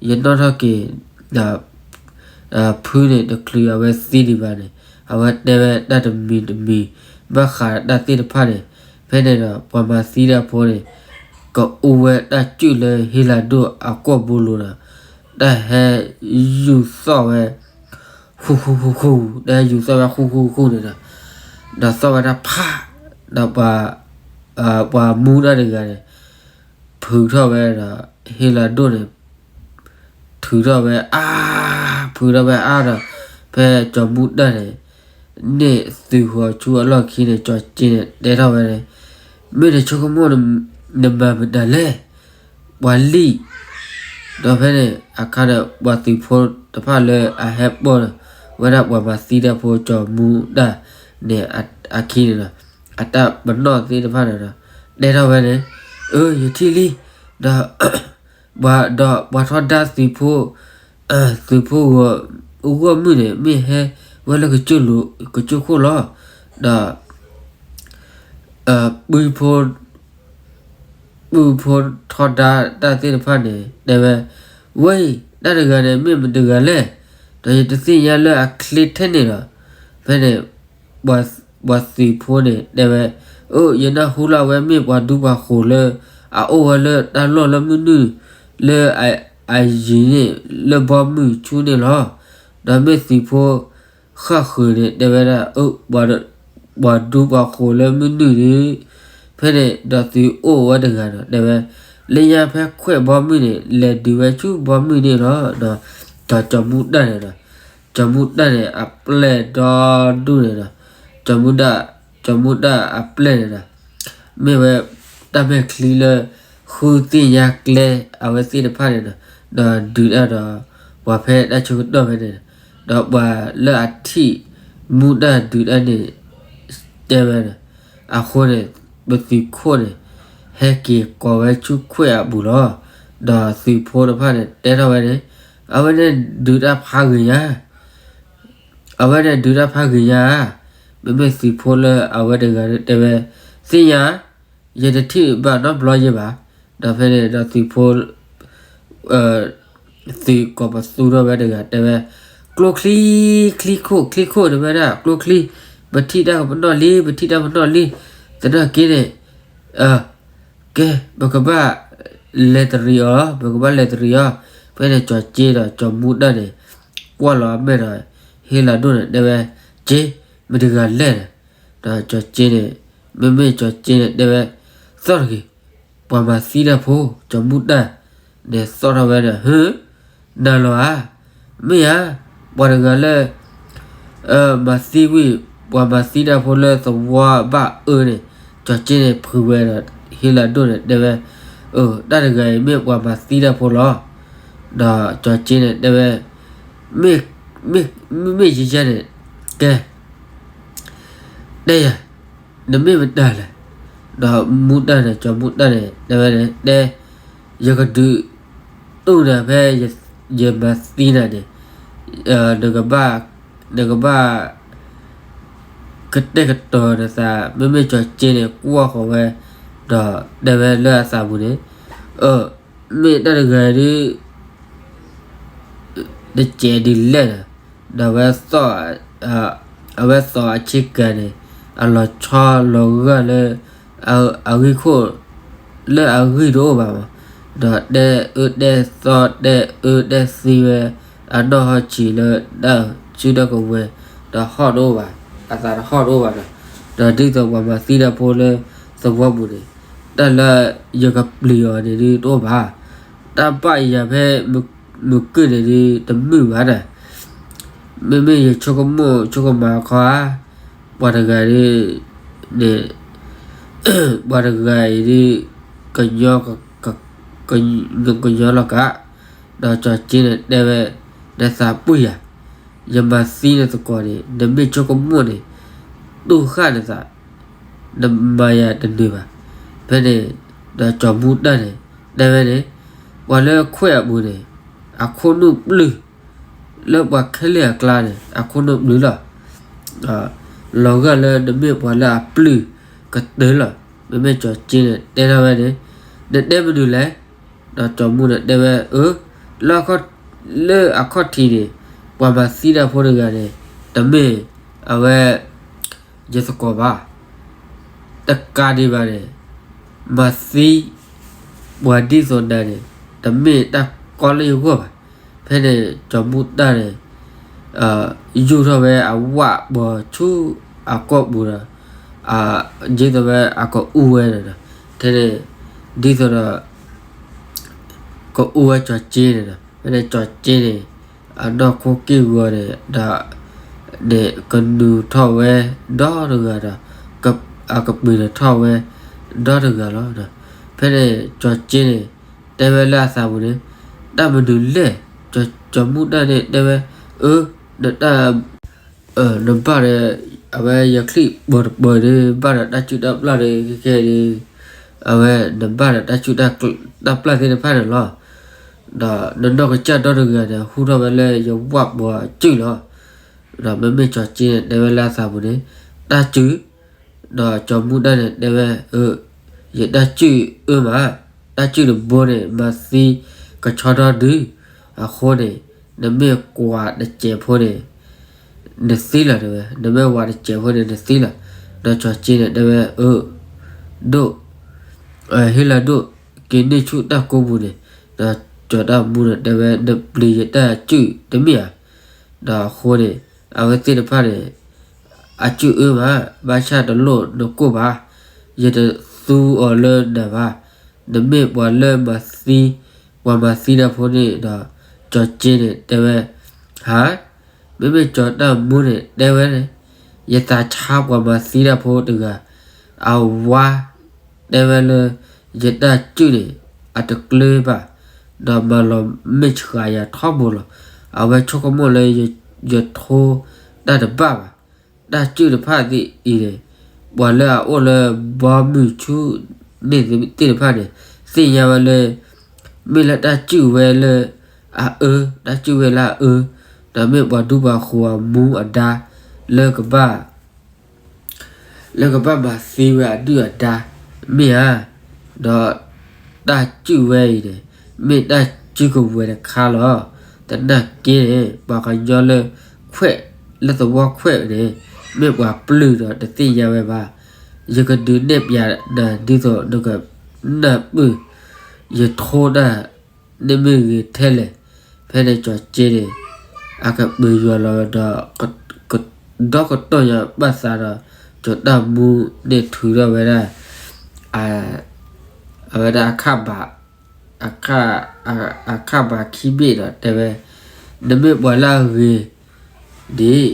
ယနီၣ်ထီၣ်က့ၤ ဖုန့ၣ်တချုးအဝဲသံဒံးဘၣ်န့ၣ် အဝဲတဲဝဲတၢ်တမံၤတမံၤ ဘၣ်ဃးတၢ်သ့ၣ်တဖၣ်န့ၣ် ဖဲန့ၣ်ဒီး ပှၤမၤသံတၢ်ဖိန့ၣ် ကအိၣ်ဝဲတၢ်စုၣ်လၢဟ့လၤဒိၣ်အကွီၢ်ဘိလိၤဒီး တၢ်ဟဲယူၤသီၣ်ဝဲ ဃူဃူဃူဃူ တၢ်ဟဲယူၤသီၣ်ဝဲဃူဃူဃူန့ၣ်ဒီး ဒီးသီၣ်ဝဲဒၣ်ဖး ဒီး ပှၤမူတၢ်တဂၤန့ၣ် ဖုးထီၣ်ဝဲဒီး ဟ့လၤဒိၣ်န့ၣ် ထုးထီၣ်ဝဲအါ ဖုးထီၣ်ဝဲအါဒီး ဖဲကၠီၤမူတၢ်န့ၣ် န့ၢ်သုးဃီၤဆူအလီၢ်ခံန့ၣ် ကၠီၤက့န့ၣ် တဲထီၣ်ဝဲန့ၣ် မ့ၢ်နဆိကမိၣ် နမၤမတၤလဲၣ် ပှၤလံၣ် ဒီးဖဲန့ၣ်အခါဒီး ပှၤသုးဖိတဖၣ်လၢအဟဲပိာ်ဝဲဒၣ်ပှၤမၤသံတၢ်ဖိကၠီၤမူတၢ်န့ၣ်အခံန့ၣ်ဒီး အတၢ်ပနီၣ်သ့ၣ်တဖၣ်န့ၣ်ဒီး တဲထီၣ်ဝဲန့ၣ် အၢ ယထံၣ်လံ ဒီး ပှၤထီဒါသုးဖိ သုးဖိဂီၢ်မုၢ်န့ၣ် မ့ၢ်ဟဲဝဲလၢကစၢၢ်လိၤ ကစၢၢ်ခိၣ်လီၤ. ဒီး ပုၢ်ဖိ ပုၢ်ဖိထီဒါတၢ်သ့ၣ်တဖၣ်န့ၣ် တဲဝဲ ဝဲအံၤ တၢ်တဂၤန့ၣ် မ့ၢ်မတဂၤလဲၣ်. ဒီးယတသ့ၣ်ညါလၢအချ့ထဲန့ၣ်ဒီး ဖဲန့ၣ် ပှၤသုးဖိန့ၣ်တဲဝဲ, အိ ယနၢ်ဟူလၢအဝဲမ့ၢ်ပှၤဒူပှၤဃိၤလၢ အအိၣ်ဝဲလၢတၢ်လီၢ်လၢမုၢ်နုာ်လၢ အယံၤန့ၣ်လၢဘီမုၢ်ဆူၣ်န့ၣ်လီၤ. ဒီးမ့ၢ်သုးဖိ ဃၣ်ဃုာ်န့ၣ် တဲဝဲဒၣ် ပှၤဒူပှၤဃိၤလၢမုၢ်နုာ်န့ၣ်, ဖဲန့ၣ်ဒီးသုးအိၣ်ဝဲတဂၤဒီး တဲဝဲ, လၢညါဖဲခွဲးဘီမုၢ်န့ၣ် လဲၤဒုးဝဲဆူဘီမုၢ်န့ၣ်လီၤ. ဒီးကၠီၤမူတၢ်န့ၣ်ဒီး, ကၠီၤမူတၢ်န့ၣ် အပျဲၢ်ဒီဒူၣ်န့ၣ်ဒီး, ကၠီၤမူတၢ်, ကၠီၤမူတၢ်အပျဲၢ်န့ၣ်ဒီး မ့ၢ်ဝဲတၢ်မဲာ်ချံလၢ ဃုသ့ၣ်ညါကျဲအဝဲသ့ၣ်တဖၣ်န့ၣ်ဒီး, ဒီးဒုးတၢ်ဒီး ပှၤဖဲတၢ်ဆၢကတီၢ်ဖဲန့ၣ်, ဒီးပှၤလၢအထံၣ်မူတၢ်ဒုးတၢ်န့ၣ် တဲဝဲဒီး, အဃိန့ၣ် ပသုးခိၣ်န့ၣ် ဟဲက့ၤကိးဝဲဆူခွဲးအပူၤလီၤ. ဒီးသုးဖိတဖၣ်န့ၣ် တဲထီၣ်ဝဲန့ၣ်, အဝဲန့ၣ်ဒုးတၢ်ဖးဂ့ၤညါ အဝဲန့ၣ်ဒုးတၢ်ဖးဂ့ၤညါဧါ. မ့မ့ၢ်သုးဖိလၢအဝဲတဂၤန့ၣ်တဲဝဲ, သ့ၣ်ညါ, ယတထံၣ်ဘၣ်နီတဘျီယဲဘၣ်. ဒီးဖဲန့ၣ်ဒီးသုးဖိ သုးကိးပသူထီၣ်ဝဲတဂၤတဲဝဲ, ကျိချံ, ချံခိၣ်, ချံခိၣ်တဲဝဲဒၣ် ကျိချံ, ပထံၣ်တၢ်ကပနီၣ်လံ, ပထံၣ်တၢ်ပနီၣ်လံ, သနာ်က့န့ၣ် ကဲ, ပကဘၣ်လဲၤတရံးအီၤ, ပကဘၣ်လဲၤတရံးအီၤ. ဖဲန့ၣ်ကၠီၤက့ဒီးကၠီၤမူတၢ်န့ၣ် ကွၢ်လီၤအမဲာ်ဒီး ဟ့လးဒိၣ်န့ၣ်တဲဝဲ, က့, မတၤတဂၤလဲၣ်ဒီး, ဒီးကၠီၤက့န့ၣ်, မ့မ့ၢ်ကၠီၤက့န့ၣ်တဲဝဲ, သီၣ်တဂ့ၤ, ပှၤမၤသံတၢ်ဖိ, ကၠီၤမူတၢ်န့ၣ်သီၣ်ထီၣ်ဝဲဒီး, ဟၢ, နၤလီၤဧါ, မ့ၢ်ဧါ, ပှၤတဂၤလၢ မၤသံဝံၤ, ပှၤမၤသံတၢ်ဖိလၢသဝီဘၣ်အၢန့ၣ်, ကၠီၤက့န့ၣ်ဖုးဝဲဒီး ဟ့လးဒိၣ်န့ၣ်တဲဝဲ, အၢ, တၢ်တဂၤအံၤမ့ၢ်ပှၤမၤသံတၢ်ဖိလီၤ. ဒီးကၠီၤက့န့ၣ်တဲဝဲ, မ့ၢ်, မ့ၢ်, မ့ၢ်ယဲယဲန့ၣ်, ကဲ တဲယၤ, နမ့ၢ်မတၤလဲၣ်. ဒီးမူတၢ်န့ၣ်, ကၠီၤမူတၢ်န့ၣ် တဲဝဲန့ၣ်, တဲ, ယကဒုး တူၢ်နၤဖဲယမၤသံနၤန့ၣ်, နကဘၣ်, နကဘၣ် ကတဲာ်ကတီၤနသး, မ့မ့ၢ်ကၠီၤက့န့ၣ် ကွၢ်ဃီၤဝဲ, ဒီးတဲဝဲလၢအသးပူၤန့ၣ်, အၢ, မ့ၢ်တၢ်တဂၤအံၤဒုး တစဲးဒ်လဲၣ်ဒီး, ဒီးဝဲသီၣ်, အဝဲသီၣ်အဆ့ကၤန့ၣ်, အလီၤဆီလီၤဂာ်လၢ အဂံၢ်ခိၣ်, လၢအဂံၢ်တအိၣ်ဘၣ်မး, ဒီးတဲအၢတဲသီတဲအၢတဲသံဝဲ, အနီၢ်ဟီၣ်ဆံးလၢတၢ်စုတၢ်ကဝဲၤ, ဒီးဟီၣ်တအိၣ်ဘၣ်, အသးတဟီၣ်တအိၣ်ဘၣ်ဒီး, ဒီးဒ်သိးပှၤမၤသံတၢ်ဖိလၢသဝီပူၤန့ၣ်, တၢ်လၢယကပျံၤအီၤန့ၣ်ဒုးတအိၣ်ဘၣ်, တၢ်ဘၣ်ယၤဖဲ မုာ်ကုၢ်န့ၣ်ဒုးတမုာ်ဘၣ်န့ၣ်, မ့မ့ၢ်ယဆိကမိၣ်ဆိကမးအခီဧါ, ပှၤတဂၤဒုး, န့ၣ်, ပှၤတဂၤအံၤဒုး, ကညီ, ကညီလီၤကး, ဒီးကၠီၤက့န့ၣ်တဲဝဲ, နသးပှံၢ်ယၤ, ယမၤသံနသကိးန့ၣ် နမ့ၢ်ဆိကမိၣ်န့ၣ်, တူၢ်ဃာ်နသး, နမၤယၤတနုာ်ဘၣ်. ဖဲန့ၣ်, ဒီးကၠီၤမူတၢ်န့ၣ် တဲဝဲန့ၣ်, ပှၤလၢခွဲးအပူၤန့ၣ်, အခိၣ်နူာ်ပျုၢ်, လၢပှၤခဲလၢာ်အကျါန့ၣ် အခိၣ်နူာ်ပျုၢ်လီၤ. လီၤဂာ်လၢနမ့ၢ်ပှၤလၢအပျုၢ်ကတၢၢ်လီၤ. မ့မ့ၢ်ကၠီၤက့န့ၣ် တဲထီၣ်ဝဲန့ၣ်, နတဲမနုၤလဲၣ်. ဒီးကၠီၤမူန့ၣ်တဲဝဲ, အၢ, လၢအခီၣ်, လၢအခီၣ်ထံးန့ၣ်, ပှၤမၤသံတၢ်ဖိတဂၤန့ၣ်, တမ့ၢ်အဝဲ ယသကိးဘၣ်. တကးဒံးဘၣ်န့ၣ်, မၤသံပှၤဒ်သိးနၤန့ၣ်, တမ့ၢ်တၢ်ကီလၢယဂီၢ်ဘၣ်. ဖဲန့ၣ်ကၠီၤမူတၢ်န့ၣ် ယူၢ်ထီၣ်ဝဲအဝၣ်ဘီဆူအကိာ်ပူၤဒီး, ဒ်သိးဝဲအကအူဝဲန့ၣ်ဒီး, ထဲန့ၣ်, ဒ်သိးဒီး ကအူဝဲကၠီၤက့န့ၣ်ဒီး, ဖဲန့ၣ်ကၠီၤက့န့ၣ် အနီၢ်ခိက့ၢ်ဂီၤန့ၣ်ဒီး, န့ၣ်ကနုာ်ထီၣ်ဝဲဒီတဂၤဒီး, အကပှ့ၤထီၣ်ဝဲဒီတဂၤလီၤ. ဖဲန့ၣ်ကၠီၤက့န့ၣ် တဲဝဲလၢအသးပူၤန့ၣ်, တၢ်မနုၤလဲၣ်. ကၠီၤမူတၢ်န့ၣ်တဲဝဲ, အၢ, နတၢ် နဘၣ်ဒီး အဝဲယချံၣ်ပၢၤတပၢၤဒီး ဘၣ်ဒီးတၢ်စုၣ်တၢ်ပျၢ်ဒီးခဲခဲဒီး, အဝဲနဘၣ်ဒီးတၢ်စုၣ်တၢ်ပျၢ်သ့ၣ်တဖၣ်န့ၣ်လီၤ. ဒီးနနီၢ်ကစၢ်ဒီတဂၤန့ၣ် ဟူထီၣ်ဝဲလၢယဝၣ်ဘီစုၣ်လီၤ. ဒီးမ့မ့ၢ်ကၠီၤက့န့ၣ် တဲဝဲလၢအသးပူၤန့ၣ်, တၢ်စုၣ်. ဒီးကၠီၤမူတၢ်န့ၣ် တဲဝဲ, အၢ, ယတၢ်စုၣ်အၢမး, တၢ်စုၣ်တဘိန့ၣ် မၤသံကဆီဒီဒု, အဃိန့ၣ် နမ့ၢ်ကွၢ်တစဲးဖိန့ၣ် နသံလီၤတဲဝဲ, နမ့ၢ်ဝၤတစဲးဖိန့ၣ် နသံလီၤ. ဒီးကၠီၤက့န့ၣ်တဲဝဲ, အၢ, ဒိၣ်, ဟ့ၣ်လီၤဒိၣ်, က့ၤန့ၢ်ဆူတၢ်ကိးပူၤန့ၣ်. ဒီးကၠီၤတၢ်မူန့ၣ်တဲဝဲ, နပျံၤယတၢ်စုၣ်တမ့ၢ်ဧါ. ဒီးအဃိန့ၣ် အဝဲသ့ၣ်တဖၣ်န့ၣ် အစုၣ်အၢမး, ဘၣ်ဆၣ်တလိၣ်နကိၢ်ဘၣ်, ယတသူအီၤလၢနၤဘၣ်. နမ့ၢ်ပှၤလၢမၤသံ, ပှၤမၤသံတၢ်ဖိန့ၣ်ဒီး, ကၠီၤက့န့ၣ်တဲဝဲ, ဟါ, မ့မ့ၢ်ကၠီၤတၢ်မူန့ၣ်တဲဝဲန့ၣ်, ယသးဆါပှၤမၤသံတၢ်ဖိတဂၤ, အဝၤတဲဝဲလၢ ယတၢ်စုၣ်န့ၣ် အတကျၢၤဘၣ်, ဒီးမၤလီၤမ့ၢ်ဆှးယၤထီဘိလီၤ. အဝဲဆိကမိၣ်လၢယထိတၢ်တဘၣ်ဘၣ်. တၢ်စုၣ်တဖၣ်သ့ၣ်အံၤန့ၣ်, ပှၤလၢအအိၣ်လၢဘီမုၢ်ဆူၣ်န့ၣ်သ့ၣ်တဖၣ်န့ၣ် သ့ၣ်ညါဝဲလၢ မ့ၢ်လၢတၢ်စုၣ်ဝဲလၢအအၢ, တၢ်စုၣ်ဝဲလၢအအၢ, ဒီးမ့ၢ်ပှၤဒူပှၤဃိၤအမူအဒါ လၢကဘၣ် လၢကဘၣ်မၤသံဝဲအဒုၣ်အဒါ မ့ၢ်ဧါ. ဒီးတၢ်စုၣ်ဝဲအံၤန့ၣ် မ့ၢ်တၢ်စုၣ်ကဝဲၤတခါလီၤ. သနာ်က့န့ၣ် ပှၤကညီလၢခွဲး, လၢသဝီခွဲးန့ၣ် မ့ၢ်ပှၤပျုၢ်ဒီးတသ့ၣ်ညါဝဲဘၣ်. ယကဒုးနဲၣ်ပျးနၤဒ်သိးနကနၢ်ပၢၢ် ယထိတၢ်န့ၣ်မ့ၢ်ဂ့ၤထဲလဲၣ်. ဖဲန့ၣ်ကၠီၤက့န့ၣ် အကပၢၤယွၤလီၤဒီး ဒီကတီၢ်ညါဘၣ်သးဒီး ကၠီၤတၢ်မူန့ၣ်ထုးထီၣ်ဝဲဒၣ် အဝဲဒၣ်အခၣ်ဘၣ်, အခၣ်, အခၣ်ဘၣ်ခံဘ့ၣ်ဒီးတဲဝဲ, နမ့ၢ်ပှၤလၢအဂ့ၤဒ်အံၤ, ဒီး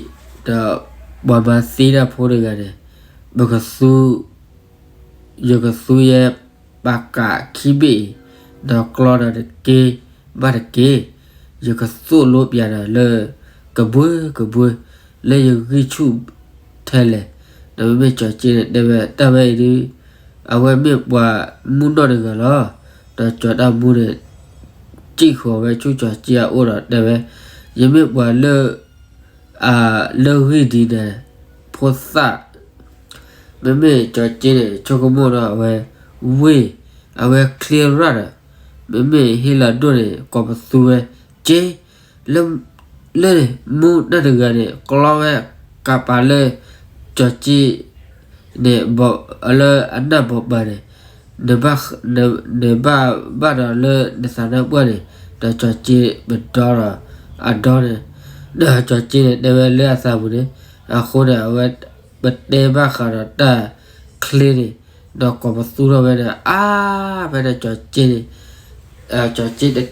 ပှၤမၤသံတၢ်ဖိတဂၤန့ၣ် ပကသူ ယကသူယဲပာ်ကးခံဘ့ၣ်အံၤ, ဒီးကျီဒီးတက့ၢ်ဘၣ်တက့ၢ်. ယကသိၣ်လိပျးနၤလၢကဘှၢကဘှၢ လၢယဂံၢ်ဆူၣ်ထဲလဲၣ်. ဒီးမ့မ့ၢ်ကၠီၤက့န့ၣ်တဲဝဲ, တၢ်ဝဲအံၤဒုး အဝဲမ့ၢ်ပှၤမူနီၢ်တဂၤလီၤ. ဒီးကၠီၤတၢ်မူန့ၣ် စံၣ်ဃီၤဝဲဆူကၠီၤက့အအိၣ်ဒီးတဲဝဲ, ယမ့ၢ်ပှၤလၢ လၢဂံၢ်ဒ်န့ၣ် ဖိသၣ်, မ့မ့ၢ်ကၠီၤက့န့ၣ် ဆိကမိၣ်ဒီးအဝဲ, ဝ့ၢ်, အဝဲချ့ရၣ်ဒီး, မ့မ့ၢ်ဟ့ၣ်လီၤဒိၣ်န့ၣ် ကိးပသူဝဲ, က့, လၢ, လၢန့ၣ် မူတၢ်တဂၤန့ၣ် ကျီဝဲကးပာ်လၢ ကၠီၤက့ န့ၣ် လၢအနၢ်ဘိးပာ်န့ၣ်, နဘၣ်ဘၣ်ဒီးလၢနသးနါပှၢ်န့ၣ်, ဒီးကၠီၤက့ပဒီဒီးအဒီန့ၣ်, ဒီးကၠီၤက့န့ၣ် တဲဝဲလၢအသးပူၤန့ၣ်, အဃိန့ၣ် အဝဲပတဲဘၣ်ဃးဒီးတၢ်ချ့န့ၣ်, ဒီးကိးပသူထီၣ်ဝဲန့ၣ်, အါ, ဖဲန့ၣ်ကၠီၤက့န့ၣ်, ကၠီၤက့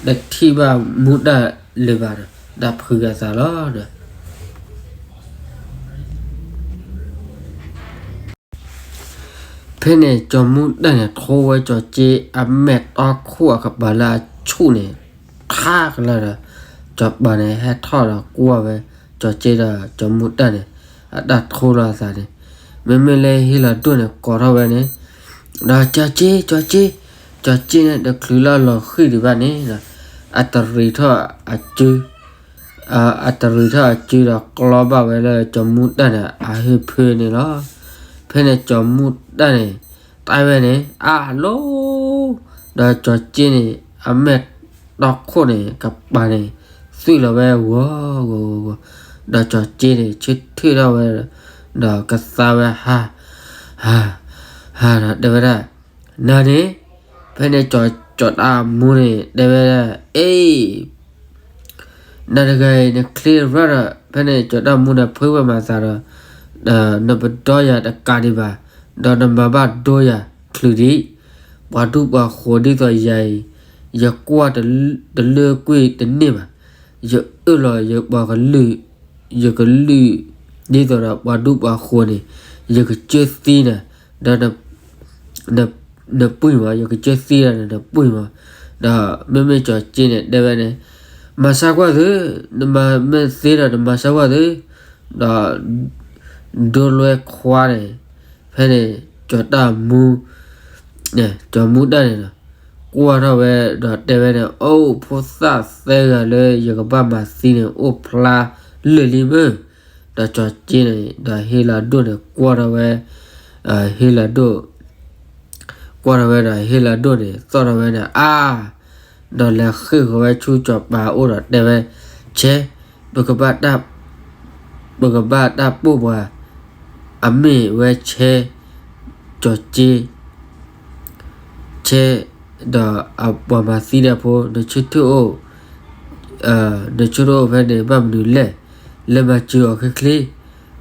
တထံၣ်ဘၣ်မူတၢ်လၢၤဘၣ်ဒီး, တၢ်ဖုးအသးလီၤ. ဖဲန့ၣ်ကၠီၤမူတၢ်န့ၣ် ထိဝဲကၠီၤက့အမဲာ်တီခိၣ်အကပၤလၢအဆူၣ်န့ၣ်, ထါကလၢာ်ဒီး, ကၠီၤပၤန့ၣ် ဟဲထီၣ်ဒီးကွၢ်ဝဲ, ကၠီၤက့ဒီးကၠီၤမူတၢ်န့ၣ်, အတၢ်ထိလီၤအသးန့ၣ်, မ့မ့ၢ်လၢဟ့ၣ်လီၤဒိၣ်န့ၣ် ကိးထီၣ်ဝဲန့ၣ်, ဒီးကၠီၤက့, ကၠီၤက့, ကၠီၤက့န့ၣ် တချုးလၢအလီၤဃံၢ်ဒံးဘၣ်န့ၣ်, အတရံးထီၣ်အစု အတရံးထီၣ်အစုဒီးကျီဘၣ်ဝဲလၢကၠီၤမူတၢ်န့ၣ် အဟၢဖၢန့ၣ်လီၤ. ဖဲန့ၣ်ကၠီၤမူတၢ်န့ၣ် တဲဝဲန့ၣ် အၢ လီၤ, ဒီးကၠီၤက့န့ၣ် အမဲာ်တီခိၣ်န့ၣ် ကပၤန့ၣ် သွံၣ်လီၤဝဲဂီၤဂီၤဂီၤဂီၤ, ဒီးကၠီၤက့န့ၣ် ဆၢထၢၣ်ထီၣ်ဝဲ ဒီးကသါဝဲဟါ ဟါ ဟါဒီးတဲဝဲဒၣ်, နၤန့ၣ်, ဖဲန့ၣ်ကၠီၤတၢ်မူန့ၣ် တဲဝဲဒၣ်, အ့ နၤတဂၤအံၤ နချ့ရၣ်ဒီး ဖဲန့ၣ်ကၠီၤတၢ်မူန့ၣ် ဖှ့ဝဲမၤသးဒီး, နပဒီယၤတကးဒံးဘၣ်, ဒီးနမၤဘၣ်ဒိယၤချုးဒံး, ပှၤဒူပှၤဃိၤဒ်သိးယၤအံၤ, ယကွၢ်တလၢကွံာ်တန့ၢ်ဘၣ်, ယအၢၣ်လီၤယပှၤကလုာ်, ယကလုာ်, ဒ်သိးဒီးပှၤဒူပှၤဃိၤန့ၣ်, ယကစၢသံနၤ, ဒီး နပှံၢ်မး, ယကစၢသံဒီးနပှံၢ်မး, ဒီးမ့မ့ၢ်ကၠီၤက့န့ၣ် တဲဝဲန့ၣ်, မၤဆါကွၢ်သု, နမၤမ့ၢ်သ့ဒီးနမၤဆါကွၢ်သု, ဒီး ဒိလွဲခွါန့ၣ်, ဖဲန့ၣ် ကၠီၤတၢ်မူ, ကၠီၤမူတၢ်န့ၣ်ဒီး, ကွၢ်ထီၣ်ဝဲဒီးတဲဝဲန့ၣ်, အိၣ် ဖိသၣ်သၢဂၤလၢယကဘၣ်မၤသံန့ၣ် အိၣ်ဖျါလၢာ်လံမ့ၢ်, ဒီးကၠီၤက့န့ၣ် ဒီးဟ့ၣ်လီၤဒိၣ်န့ၣ် ကွၢ်ထီၣ်ဝဲ, ဟ့ၣ်လီၤဒိၣ် ကွၢ်ထီၣ်ဝဲဒီးဟ့ၣ်လီၤဒိၣ်န့ၣ် သီၣ်ထီၣ်ဝဲန့ၣ် အါ, ဒီးလဲၤဃ့ၢ်ဃီၤဝဲဆူကၠီၤပၤအအိၣ်ဒီးတဲဝဲ, ဆဲး, ပကဘၣ်တၢ်, ပကဘၣ်တၢ်ပိာ်ပှၤ, အမ့ၢ်ဝဲဆဲ, ကၠီၤက့, ဆဲ, ဒီးအပှၤမၤသံတၢ်ဖိ, နဆၢထၢၣ်အိၣ်, နဆၢထၢၣ်အိၣ်ဖဲန့ၣ် ဘၣ်မနုၤလဲၣ်, လၢမၤစၢၤအီၤချ့ချ့,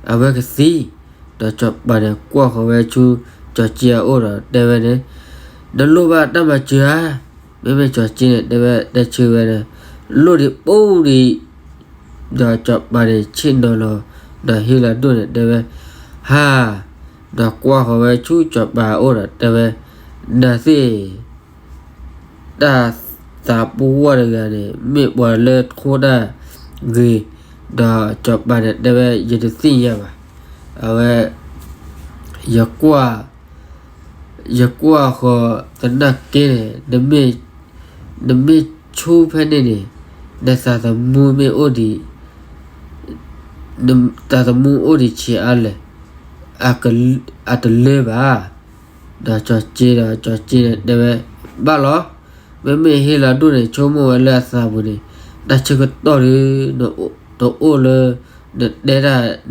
အဝဲကသံ, ဒီးစီၤပၤန့ၣ် ကွၢ်ဃီၤဝဲဆူ ကၠီၤက့အအိၣ်ဒီးတဲဝဲန့ၣ်, နလိၣ်ဘၣ်တၢ်မၤစၢၤဧါ, မ့မ့ၢ်ကၠီၤက့န့ၣ် တဲဝဲတဲဆၢဝဲန့ၣ်, လိၣ်ဒံးပူဒံး ဒီးစီၤပၤန့ၣ် ဆ့ၣ်နီၤလီၤ, ဒီးဟ့ၣ်လီၤဒိၣ်န့ၣ်တဲဝဲ, ဟါ, ဒီးကွၢ်ဃီၤဝဲဆူစီၤပၤအအိၣ်ဒီးတဲဝဲ, နသ့ၣ် တၢ်သးပှၢ်တဂၤန့ၣ် မ့ၢ်ပှၤလၢထီဒါဂ့ၤ, ဒီးစီၤပၤန့ၣ်တဲဝဲ ယတသ့ၣ်ညါဘၣ်, အဝဲ ယကွၢ် ယကွၢ်ဃီၤသနာ်က့န့ၣ်, နမ့ၢ်ဆူဖဲန့ၣ်န့ၣ်, နသးသမူမ့ၢ်အိၣ်ဒံး, သးသမူအိၣ်ဒံးဆံးအါလဲၣ်, အတလၢဘၣ်. ဒီးကၠီၤက့ဒီး ကၠီၤက့န့ၣ်တဲဝဲ, ဘၣ်လီၤ, မ့မ့ၢ်ဟ့ၣ်လီၤဒိၣ်န့ၣ် ဆိကမိၣ်ဝဲလၢအသးပူၤန့ၣ်, တၢ်ဆၢကတီၢ်ဒီး တအိၣ်လၢ နတဲတၢ်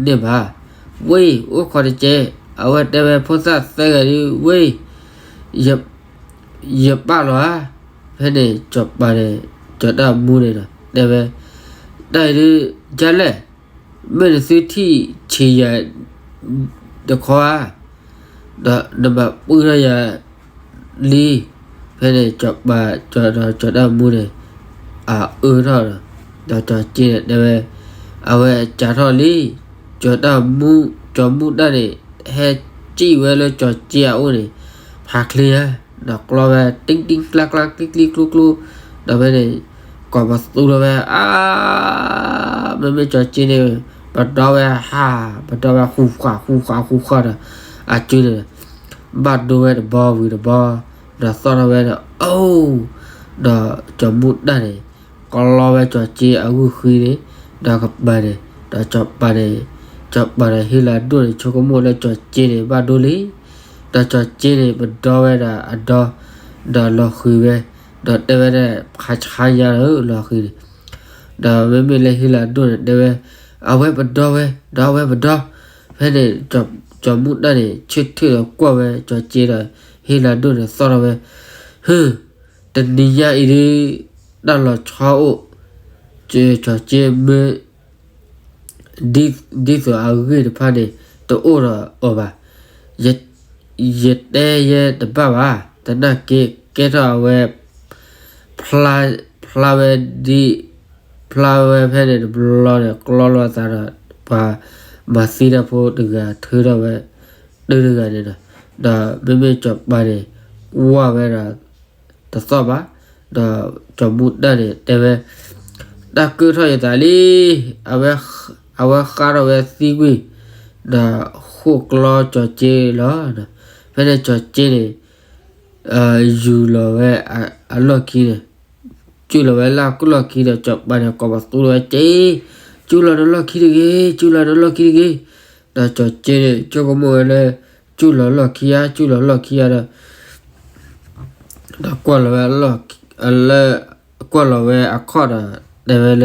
န့ၣ်ဘၣ်. ဝ့ၢ် အိၣ်ခိးတက့ၢ်, အဝဲတဲဝဲဖိသၣ်သၢဂၤဒီး ဝ့ၢ် ယပာ်လီၤဧါ. ဖဲန့ၣ် စီၤပၤန့ၣ် စီၤတၢ်မူန့ၣ်ဒီး တဲဝဲ, တၢ်အံၤဒုး ဒ်လဲၣ်, မ့ၢ်နသုထံၣ်ဆံးယၤတခီဧါ, ဒီးနမၤပှုၢ်ထီၣ်ယၤလံ. ဖဲန့ၣ် စီၤပၤ စီၤတၢ်မူန့ၣ် အအၢထီၣ်ဒီး ဒီးကၠီၤက့န့ၣ်တဲဝဲ, အဝဲစးထီၣ်လံ. စီၤတၢ်မူ စီၤမူတၢ်န့ၣ် ဟဲစံၣ်ဝဲလၢကၠီၤက့အအိၣ်န့ၣ် ဖးချ့ဧါ, ဒီးကျီဝဲ တံၢ်တံၢ်ကျါကျါ ကျံကျံကျိကျိ, ဒီးဖဲန့ၣ် ကိးပသူထီၣ်ဝဲ, အါ, မ့မ့ၢ်ကၠီၤက့န့ၣ် ပဒီဝဲဟး, ပဒီဝဲဃူဃာ်ဃူဃာ်ဃူဃာ်ဒီး အစုန့ၣ် ဘၣ်ဒိဝဲတဘီဝံၤတဘီ, ဒီးသီၣ်ထီၣ်ဝဲဒီး အိၣ်, ဒီးစီၤမူတၢ်န့ၣ် ကျီဝဲကၠီၤက့အဂုၢ်ဃံန့ၣ်, ဒီးကပၤန့ၣ်, ဒီးစီၤပၤန့ၣ်, စီၤပၤဒီးဟ့ၣ်လီၤဒိၣ်န့ၣ် ဆိကမိၣ်လၢကၠီၤက့န့ၣ် ဘၣ်ဒိလံ. ဒီးကၠီၤက့န့ၣ် ပဒီဝဲဒၣ်အဒီ, ဒီးလီၤဃံၤဝဲ, ဒီးတဲဝဲဒၣ် ဖးဆါညါလၢလီၤဃံၤန့ၣ်, ဒီးမ့မ့ၢ်လၢဟ့ၣ်လီၤဒိၣ်န့ၣ် တဲဝဲ, အဝဲပဒီဝဲ, ဒီးအဝဲပဒီ. ဖဲန့ၣ် စီၤမူတၢ်န့ၣ် ဆၢထၢၣ်ဒီးကွၢ်ဝဲကၠီၤက့ဒီး ဟ့ၣ်လီၤဒိၣ်န့ၣ် သီၣ်ထီၣ်ဝဲ, ဟု, တနံၤညါအံၤဒုး တၢ်လီၤဆီအိၣ်, ကၠီၤက့မၢ ဒ်သိးအဂ့ၢ်တဖၣ်န့ၣ် တအိၣ်ဒီးအီၤဘၣ်. ယတဲယဲတဘၣ်ဘၣ်. သနာ်က့ ကဲထီၣ်အဝဲ ဖျါဝဲဒ်, ဖျါဝဲဖဲန့ၣ်တဘျီန့ၣ် ကျီလိာ်အသးဒီး ပှၤမၤသံတၢ်ဖိတဂၤ ထုးထီၣ်ဝဲ တၢ်တဂၤန့ၣ်ဒီး, ဒီးမ့မ့ၢ်စီၤပၤန့ၣ် ကွၢ်ဝဲဒီး တသီၣ်ဘၣ်. ဒီးစီၤမူတၢ်န့ၣ်တဲဝဲ, တၢ်ကၢၣ်ထီၣ်ယသးလံ. အဝဲဃါထီၣ်ဝဲသံကွံာ်, ဒီးဃိၣ်ကျီကၠီၤက့လီၤ. ဖဲန့ၣ်ကၠီၤက့န့ၣ် ယူၢ်လီၤဝဲအလီၢ်ခံန့ၣ်, စုၢ်လီၤဝဲလၢအလီၢ်ခံဒီး စီၤပၤန့ၣ် ကိးပသူထီၣ်ဝဲ က့, စုၢ်လီၤနလီၢ်ခံတဂ့ၤ, စုၢ်လီၤနလီၢ်ခံတဂ့ၤ. ဒီးကၠီၤက့န့ၣ် ဆိကမိၣ်ဝဲလၢ စုၢ်လီၤလီၢ်ခံဧါ, စုၢ်လီၤလီၢ်ခံဧါဒီး ဒီးကွၢ်လီၤဝဲလၢ, ကွၢ်လီၤဝဲအခီၣ်ဒီး တဲဝဲလၢ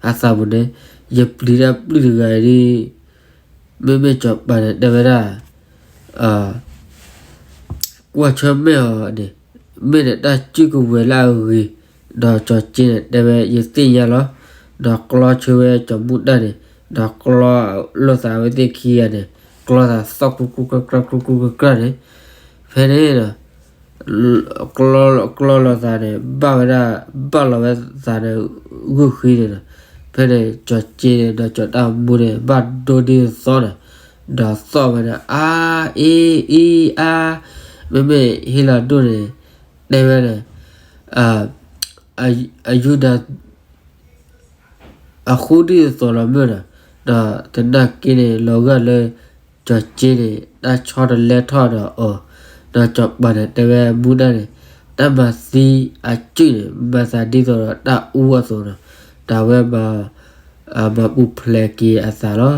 အသးပူၤန့ၣ်, ယပျံၤတၢ်ပျုၢ်တဂၤအံၤဒ်, မ့မ့ၢ်စီၤပၤန့ၣ် တဲဝဲဒၣ် ကွၢ်ဆၢၣ်မဲာ်အီၤန့ၣ်, မ့ၢ်ဒီးတၢ်စုၣ်ကဝဲၤလၢအဂ့ၤ, ဒီးကၠီၤက့န့ၣ် တဲဝဲ ယသ့ၣ်ညါလီၤ. ဒီးကျီဆၢဝဲစီၤမူတၢ်န့ၣ်, ဒီးကျီလိာ်သးဝဲသ့ၣ်ခံဂၤန့ၣ်, ကျီသးသီၣ်ကျူကျူကျါကျါကျူကျူကျါကျါန့ၣ်, ဖဲန့ၣ်ဒီး ကျီလိာ်သးန့ၣ် ဘၣ်ဝဲဒၣ်, ဘၣ်လီၤဝဲသးန့ၣ် ဂုၢ်ဃံန့ၣ်ဒီး, ဖဲန့ၣ် ကၠီၤက့န့ၣ် ဒီးစီၤတၢ်မူန့ၣ် ဘၣ်ဒိဒ်သိးန့ၣ်, ဒီးသီၣ်ဝဲန့ၣ် အါ, အ့, အံ, အါ, မ့မ့ၢ်ဟ့ၣ်လီၤဒိၣ်န့ၣ် တဲဝဲန့ၣ်, အယူဒၤ အဃိဒ်သိးလီၤမုၢ်ဒီး, ဒီးသနာ်က့န့ၣ် လီၤဂာ်လၢ ကၠီၤက့န့ၣ် တၢ်ဆီတလဲထီၣ်ဒီးအီၤ, ဒီးစီၤပၤန့ၣ် တဲဝဲမူတၢ်န့ၣ်, တၢ်မၤသံအစုၣ်န့ၣ် မၤသးဒ်သိးဒီးတၢ်အူအသိးဒီး, တၢ်ဝဲမၤ, မၤပူၤဖျဲးက့ၤအသးလီၤ.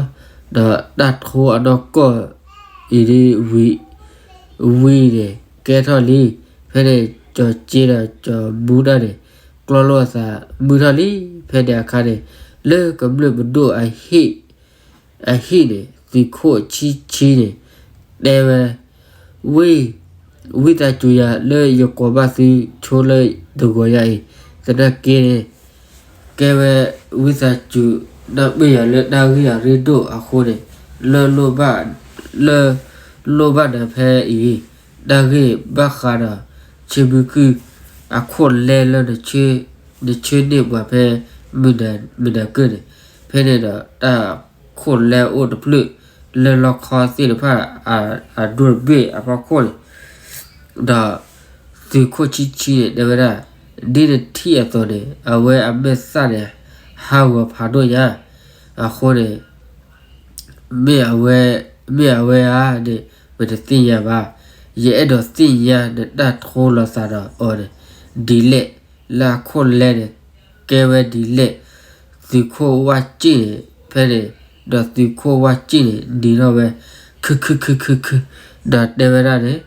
ဒီးတၢ်ထိအနီၢ်ကီၢ်အံၤဒ် ဝံၤန့ၣ် ကဲထီၣ်လံ. ဖဲန့ၣ် ကၠီၤက့ဒီးစီၤမူတၢ်န့ၣ် ကျီလိာ်အသးမုာ်ထီၣ်လံ. ဖဲန့ၣ်အခါန့ၣ် လၢကမျၢၢ်ပဒိၣ်အဟံၣ် အဟံၣ်န့ၣ် သုးခိၣ်ဆံဆံန့ၣ် တဲဝဲ, ဝံ, ဝံသးစူၤယၤလၢယကိးဘၣ်သုဆိလၢတဂီၤညါအံၤ, သနာ်က့န့ၣ် ကဲဝဲဝံသးစူၤ နၢ်ပၢၢ်ယၤလၢတၢ်ဂ့ၢ်အရ့ဒိၣ်အဃိန့ၣ်, လၢလိၣ်ဘၣ်, လၢလိၣ်ဘၣ်နၤဖဲအံၤ, တၢ်ဂ့ၢ်ဘၣ်ဃးဒီး ဆ့မုၢ်ကုၢ်အခိၣ်လဲလၢ နဆၢန့ၢ်ပှၤဖဲ မုၢ်နၤကၢၢ်န့ၣ်, ဖဲန့ၣ်ဒီး တၢ်ခိၣ်လဲအိၣ်တဖျၢၣ် လၢလီခီသ့ၣ်တဖၣ် အဒိၣ်တဘ့ၣ်အဖီခိၣ်န့ၣ်, ဒီးသုးခိၣ်ဆံဆံန့ၣ် တဲဝဲဒၣ်, ဒ်နထံၣ်အသိးန့ၣ် အဝဲအမဲာ်သၣ်န့ၣ် ဟးဂီၤဖးဒိၣ်ညါ, အဃိန့ၣ် မ့ၢ်အဝဲ, မ့ၢ်အဝဲဧါန့ၣ် ပတသ့ၣ်ညါဘၣ်. ယအဲၣ်ဒိးသ့ၣ်ညါနတၢ်ထိလိာ်သးဒီးအီၤန့ၣ် ဒ်လဲၣ်, လၢအခိၣ်လဲန့ၣ် ကဲဝဲဒ်လဲၣ်. သုးခိၣ်ဝၣ်စံၣ်န့ၣ် ဖဲန့ၣ်, ဒီးသုးခိၣ်ဝၣ်စံၣ်န့ၣ် နံၤထီၣ်ဝဲ ခုခုခုခုခု, ဒီးတဲဝဲဒၣ်န့ၣ်,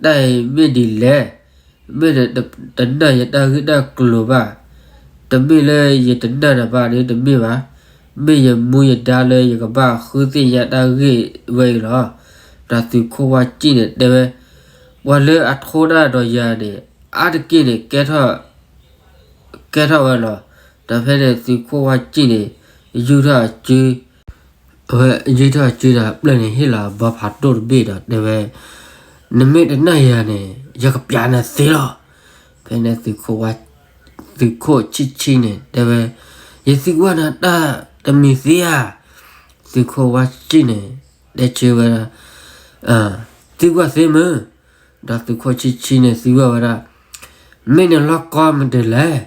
တၢ်အံၤမ့ၢ်ဒ်လဲၣ်, မ့ၢ်နတနာ်ယတၢ်ဂ့ၢ်တၢ်ကျိၤဘၣ်, တမ့ၢ်လၢယတနာ်နၤဘၣ်န့ၣ် တမ့ၢ်ဘၣ်, မ့ၢ်ယမူယဒါလၢယကဘၣ်ဃုသ့ၣ်ညါတၢ်ဂ့ၢ်ဝဲအံၤလီၤ. ဒီးသုးခိၣ်ဝၣ်စံၣ်န့ၣ် တဲဝဲ, ပှၤလၢအထိတၢ်ဒီးယၤန့ၣ် အါတက့ၢ်န့ၣ် ကဲထီၣ်ဝဲလီၤ. ဒီးဖဲန့ၣ်သုးခိၣ်ဝၣ်စံၣ်န့ၣ် ယူၢ်ထီၣ်အစု အဝဲယူၢ်ထီၣ်အစုဒီး ပျဲၢ်န့ၣ်ဟ့ၣ်လီၤအဘီဖးဒိၣ်တဘ့ၣ်ဒီးတဲဝဲ, နမ့ၢ်တနာ်ယၤန့ၣ် ယကပျးနၤသ့လီၤ. ဖဲန့ၣ် သုးခိၣ်ဆံဆံန့ၣ် တဲဝဲ, ယသံကွၢ်နၤတၢ်တမံၤသ့ဧါ. သုးခိၣ်ဝၣ်စံၣ်န့ၣ် တဲဆၢဝဲဒၣ်, သံကွၢ်သ့မုၢ်. ဒီးသုးခိၣ်ဆံဆံန့ၣ် သံကွၢ်ဝဲဒၣ်, မ့ၢ်နလီၢ်ကီမတၤလဲၣ်.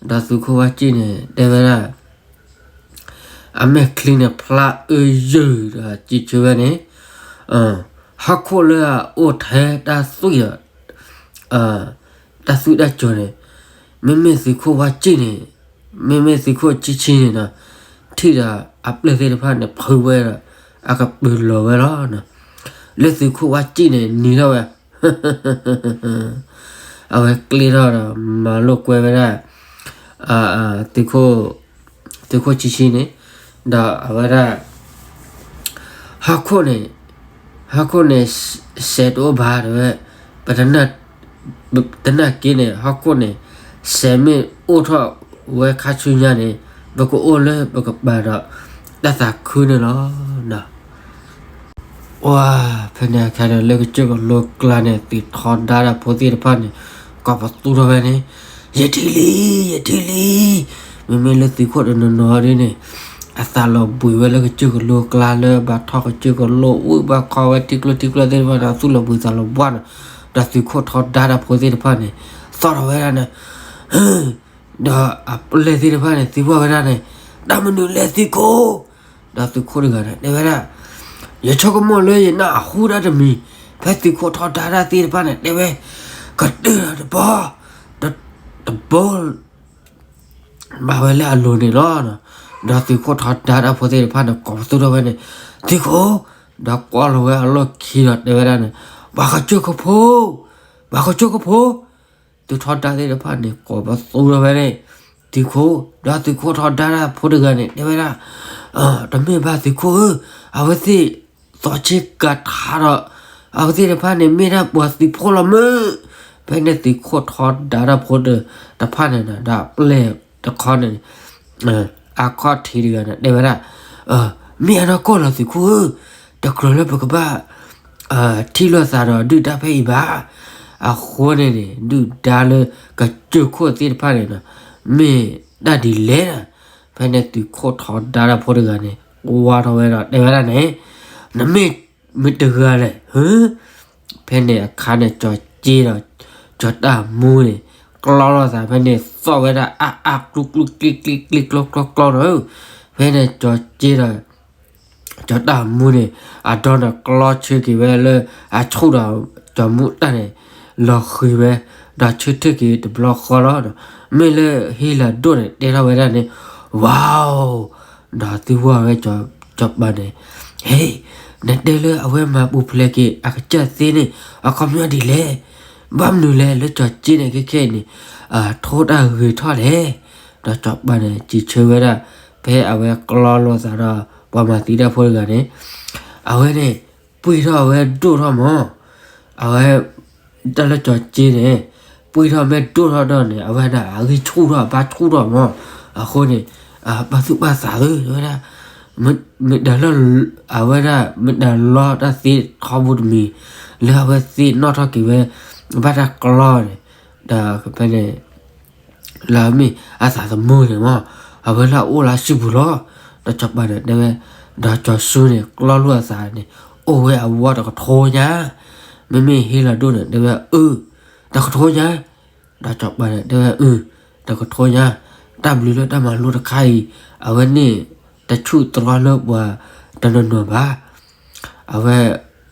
ဒီးသုးခိၣ်ဝၣ်စံၣ်န့ၣ် တဲဝဲဒၣ်, အမဲာ်ချံန့ၣ် ဖျါအၢယုၢ်ဒီးစံးဆၢဝဲန့ၣ်, ဟီၣ်ခိၣ်လၢအအိၣ်ထဲတၢ်သွံၣ်ဒီး တၢ်သွံၣ်တၢ်စီၤန့ၣ်, မ့မ့ၢ်သုးခိၣ်ဝၣ်စံၣ်န့ၣ်, မ့မ့ၢ်သုးခိၣ်ဆံဆံန့ၣ်ဒီး ထံၣ်ဒီးအပျဲၢ်သ့ၣ်တဖၣ်န့ၣ် ဖုးဝဲဒီး အကပုာ်လီၤဝဲလီၤ. လၢသုးခိၣ်ဝၣ်စံၣ်န့ၣ် နံၤထီၣ်ဝဲ အဝဲကျ့ထီၣ်ဒီး မၤလိာ်ကွဲဝဲဒၣ် သုးခိၣ်ဆံဆံန့ၣ်, ဒီးအဝဲဒၣ် ဟီၣ်ခိၣ်န့ၣ်, ဟီၣ်ခိၣ်န့ၣ် စဲးတအိၣ်ဘၣ်တဲဝဲ, ပတနာ်က့န့ၣ် ဟီၣ်ခိၣ်န့ၣ် စဲးမ့ၢ်အိၣ်ထီၣ်ဝဲခါဆူညါန့ၣ် ပကအိၣ်လၢပကပၤဒီးတၢ်သးခုန့ၣ်လီၤ. ဝါ, ဖဲန့ၣ်အခါဒီးလၢကစၢၢ်ကလိကျါန့ၣ် သုးထီဒါတၢ်ဖိသ့ၣ်တဖၣ်န့ၣ် ကိးပသူထီၣ်ဝဲန့ၣ်, ယထံၣ်လံ, ယထံၣ်လံ. မ့မ့ၢ်လၢသုးခိၣ်တနီၤနီၤဒ်န့ၣ် အသးလီၤဘှံးဝဲလၢကစၢၢ်ကလိကျါလၢဘၣ်ထီၣ်ကစၢၢ်ကလိ ဝံၣ်ဘၣ်ခီဝဲထံကျိထံကျိသ့ၣ်တဖၣ်န့ၣ် အသူၣ်လီၤဘှံးသးလီၤဘှါန့ၣ်, ဒီးသုးခိၣ်ထီဒါတၢ်ဖိသ့ၣ်တဖၣ်န့ၣ် သီၣ်ထီၣ်ဝဲဒၣ်န့ၣ် ဒီးအပျဲၢ်သ့ၣ်တဖၣ်န့ၣ် သံကွၢ်ဝဲဒၣ်န့ၣ်, တၢ်မနုၤလဲၣ်သုးခိၣ်. ဒီးသုးခိၣ်တဂၤန့ၣ် တဲဝဲဒၣ်, ယဆိကမိၣ်လၢယနၢ်ဟူတၢ်တမံၤ, ဖဲသုးခိၣ်ထီဒါတၢ်သ့ၣ်တဖၣ်န့ၣ် တဲဝဲ, ကတၢၢ်ဒီးတဘီ, တဘီ ဘၣ်ဝဲလၢအလိၤန့ၣ်လီၤ. ဒီးသုးခိၣ်ထီဒါတၢ်ဖိသ့ၣ်တဖၣ်န့ၣ် ကိးပသူထီၣ်ဝဲန့ၣ်, သုးခိၣ်, ဒီးကွၢ်လီၤဝဲအလီၢ်ခံဒီးတဲဝဲဒၣ်န့ၣ်, ပှၤကစၢၢ်ကဖိ, ပှၤကစၢၢ်ကဖိ. သုးထီဒါသ့ၣ်တဖၣ်န့ၣ် ကိးပသူထီၣ်ဝဲန့ၣ်, သုးခိၣ်, ဒီးသုးခိၣ်ထီဒါတၢ်ဖိတဂၤန့ၣ် တဲဝဲဒၣ်, တမ့ၢ်ဘၣ်သုးခိၣ်ဧၢ, အဝဲသ့ၣ်သီဆ့ကၤထါဒီး အဝဲသ့ၣ်တဖၣ်န့ၣ် မ့ၢ်ဒၣ်ပှၤသုးဖိလီၤမုၢ်. ဖဲန့ၣ်သုးခိၣ်ထီဒါတၢ်ဖိတဖၣ်န့ၣ်ဒီး အပျဲၢ်တခီန့ၣ် အခီၣ်ထံးတဂၤန့ၣ် တဲဝဲဒၣ်, မ့ၢ်အနီၢ်ကီၢ်လီၤသုးခိၣ်ဧၢ, တကြၢးလၢပကဘၣ် ထံၣ်လိာ်သးဒီးဒုၣ်ဒါဖဲအံၤဘၣ်. အဃိန့ၣ်န့ၣ် ဒုၣ်ဒါလၢကစၢၢ်ခိၣ်သ့ၣ်တဖၣ်န့ၣ်ဒီး မ့ၢ်တၢ်ဒ်လဲၣ်. ဖဲန့ၣ်သုးခိၣ်ထီဒါတၢ်ဖိတဂၤန့ၣ် ကွၢ်ထီၣ်ဝဲဒီးတဲဝဲဒၣ်န့ၣ်, နမ့ၢ်မတၤတဂၤလဲၣ်ဧၢ. ဖဲန့ၣ်အခါန့ၣ် ကၠီၤက့ဒီး ကၠီၤတၢ်မူန့ၣ် ကျီလိာ်သး ဖဲန့ၣ်သီၣ်ဝဲဒၣ်အါအါကျူကျူကျ့ကျ့ကျ့ကျီကျီကျီန့ၣ်. ဖဲန့ၣ်ကၠီၤက့ဒီး ကၠီၤတၢ်မူန့ၣ် အဒီန့ၣ်ကျီဆၢက့ၤဝဲလၢအဆူၣ်ဒီး ကၠီၤမူတၢ်န့ၣ် လီၤဃံၤဝဲ ဒီးဆၢထၢၣ်က့ၤတဘျီဃီလီၤ. မ့ၢ်လၢဟ့ၣ်လၤဒိၣ်န့ၣ် တဲထီၣ်ဝဲဒၣ်န့ၣ်, ဝါဧိၤ, ဒီးသံကွၢ်ဝဲ ကၠီၤပၤန့ၣ်, ဟ့ၣ်, နတဲလၢအဝဲမၤပူၤဖျဲးက့ၤအကစၢ်သ့န့ၣ် အခီပညီဒ်လဲၣ်. ဘၣ်မနုၤလဲၣ်လၢကၠီၤက့န့ၣ် ခဲခဲအံၤန့ၣ် ထိတၢ်ဂ့ၤထီၣ်လဲၣ်. ဒီးကၠီၤပၤန့ၣ် စံးဆၢဝဲဒၣ်, ဖဲအဝဲကျီလိာ်သးဒီး ပှၤမၤသံတၢ်ဖိတဂၤန့ၣ်, အဝဲန့ၣ် ပှ့ၤထီၣ်အဝဲဒိၣ်ထီၣ်မး, အဝဲ တၢ်လၢကၠီၤက့န့ၣ် ပှ့ၤထီၣ်မ့ၢ်ဒိၣ်ထီၣ်ဒီးန့ၣ် အဝဲဒၣ်အဂံၢ်ဆူၣ်ထီၣ် အဘါဆူၣ်ထီၣ်မး, အဃိန့ၣ် ပာ်သူၣ်ပာ်သးသုဝဲဒၣ်, မ့ၢ်ဒၣ်လၢ အဝဲဒၣ် မ့ၢ်ဒၣ်လီတၢ်သ့ထီဘိတမံၤ လၢအဝဲသ့ၣ်နီၣ်ထီၣ်က့ၤဝဲ ဘၣ်တၢ်ကျီန့ၣ်, ဒီးဖဲန့ၣ် လၢအမ့ၢ်အသးသမူန့ၣ်မး, အဝဲလၢအအိၣ်လၢစုပူၤလီၤ. ဒီးစီၤပၤန့ၣ်တဲဝဲ, ဒီးစီၤစုန့ၣ် ကျီလိာ်အသးန့ၣ် အိၣ်ဝဲအဝီတကထိညါ, မ့မ့ၢ်ဟ့လီၤဒိၣ်န့ၣ် တဲဝဲအု, တကထိညါ, ဒီးစီၤပၤန့ၣ်တဲဝဲအု, တကထိညါ, တၢ်ဘျုးလၢတၢ်မၤလိတခါအံၤ အဝဲန့ၣ် တဆူၣ်တြီလၢပှၤတနီၤနီၤဘၣ်. အဝဲ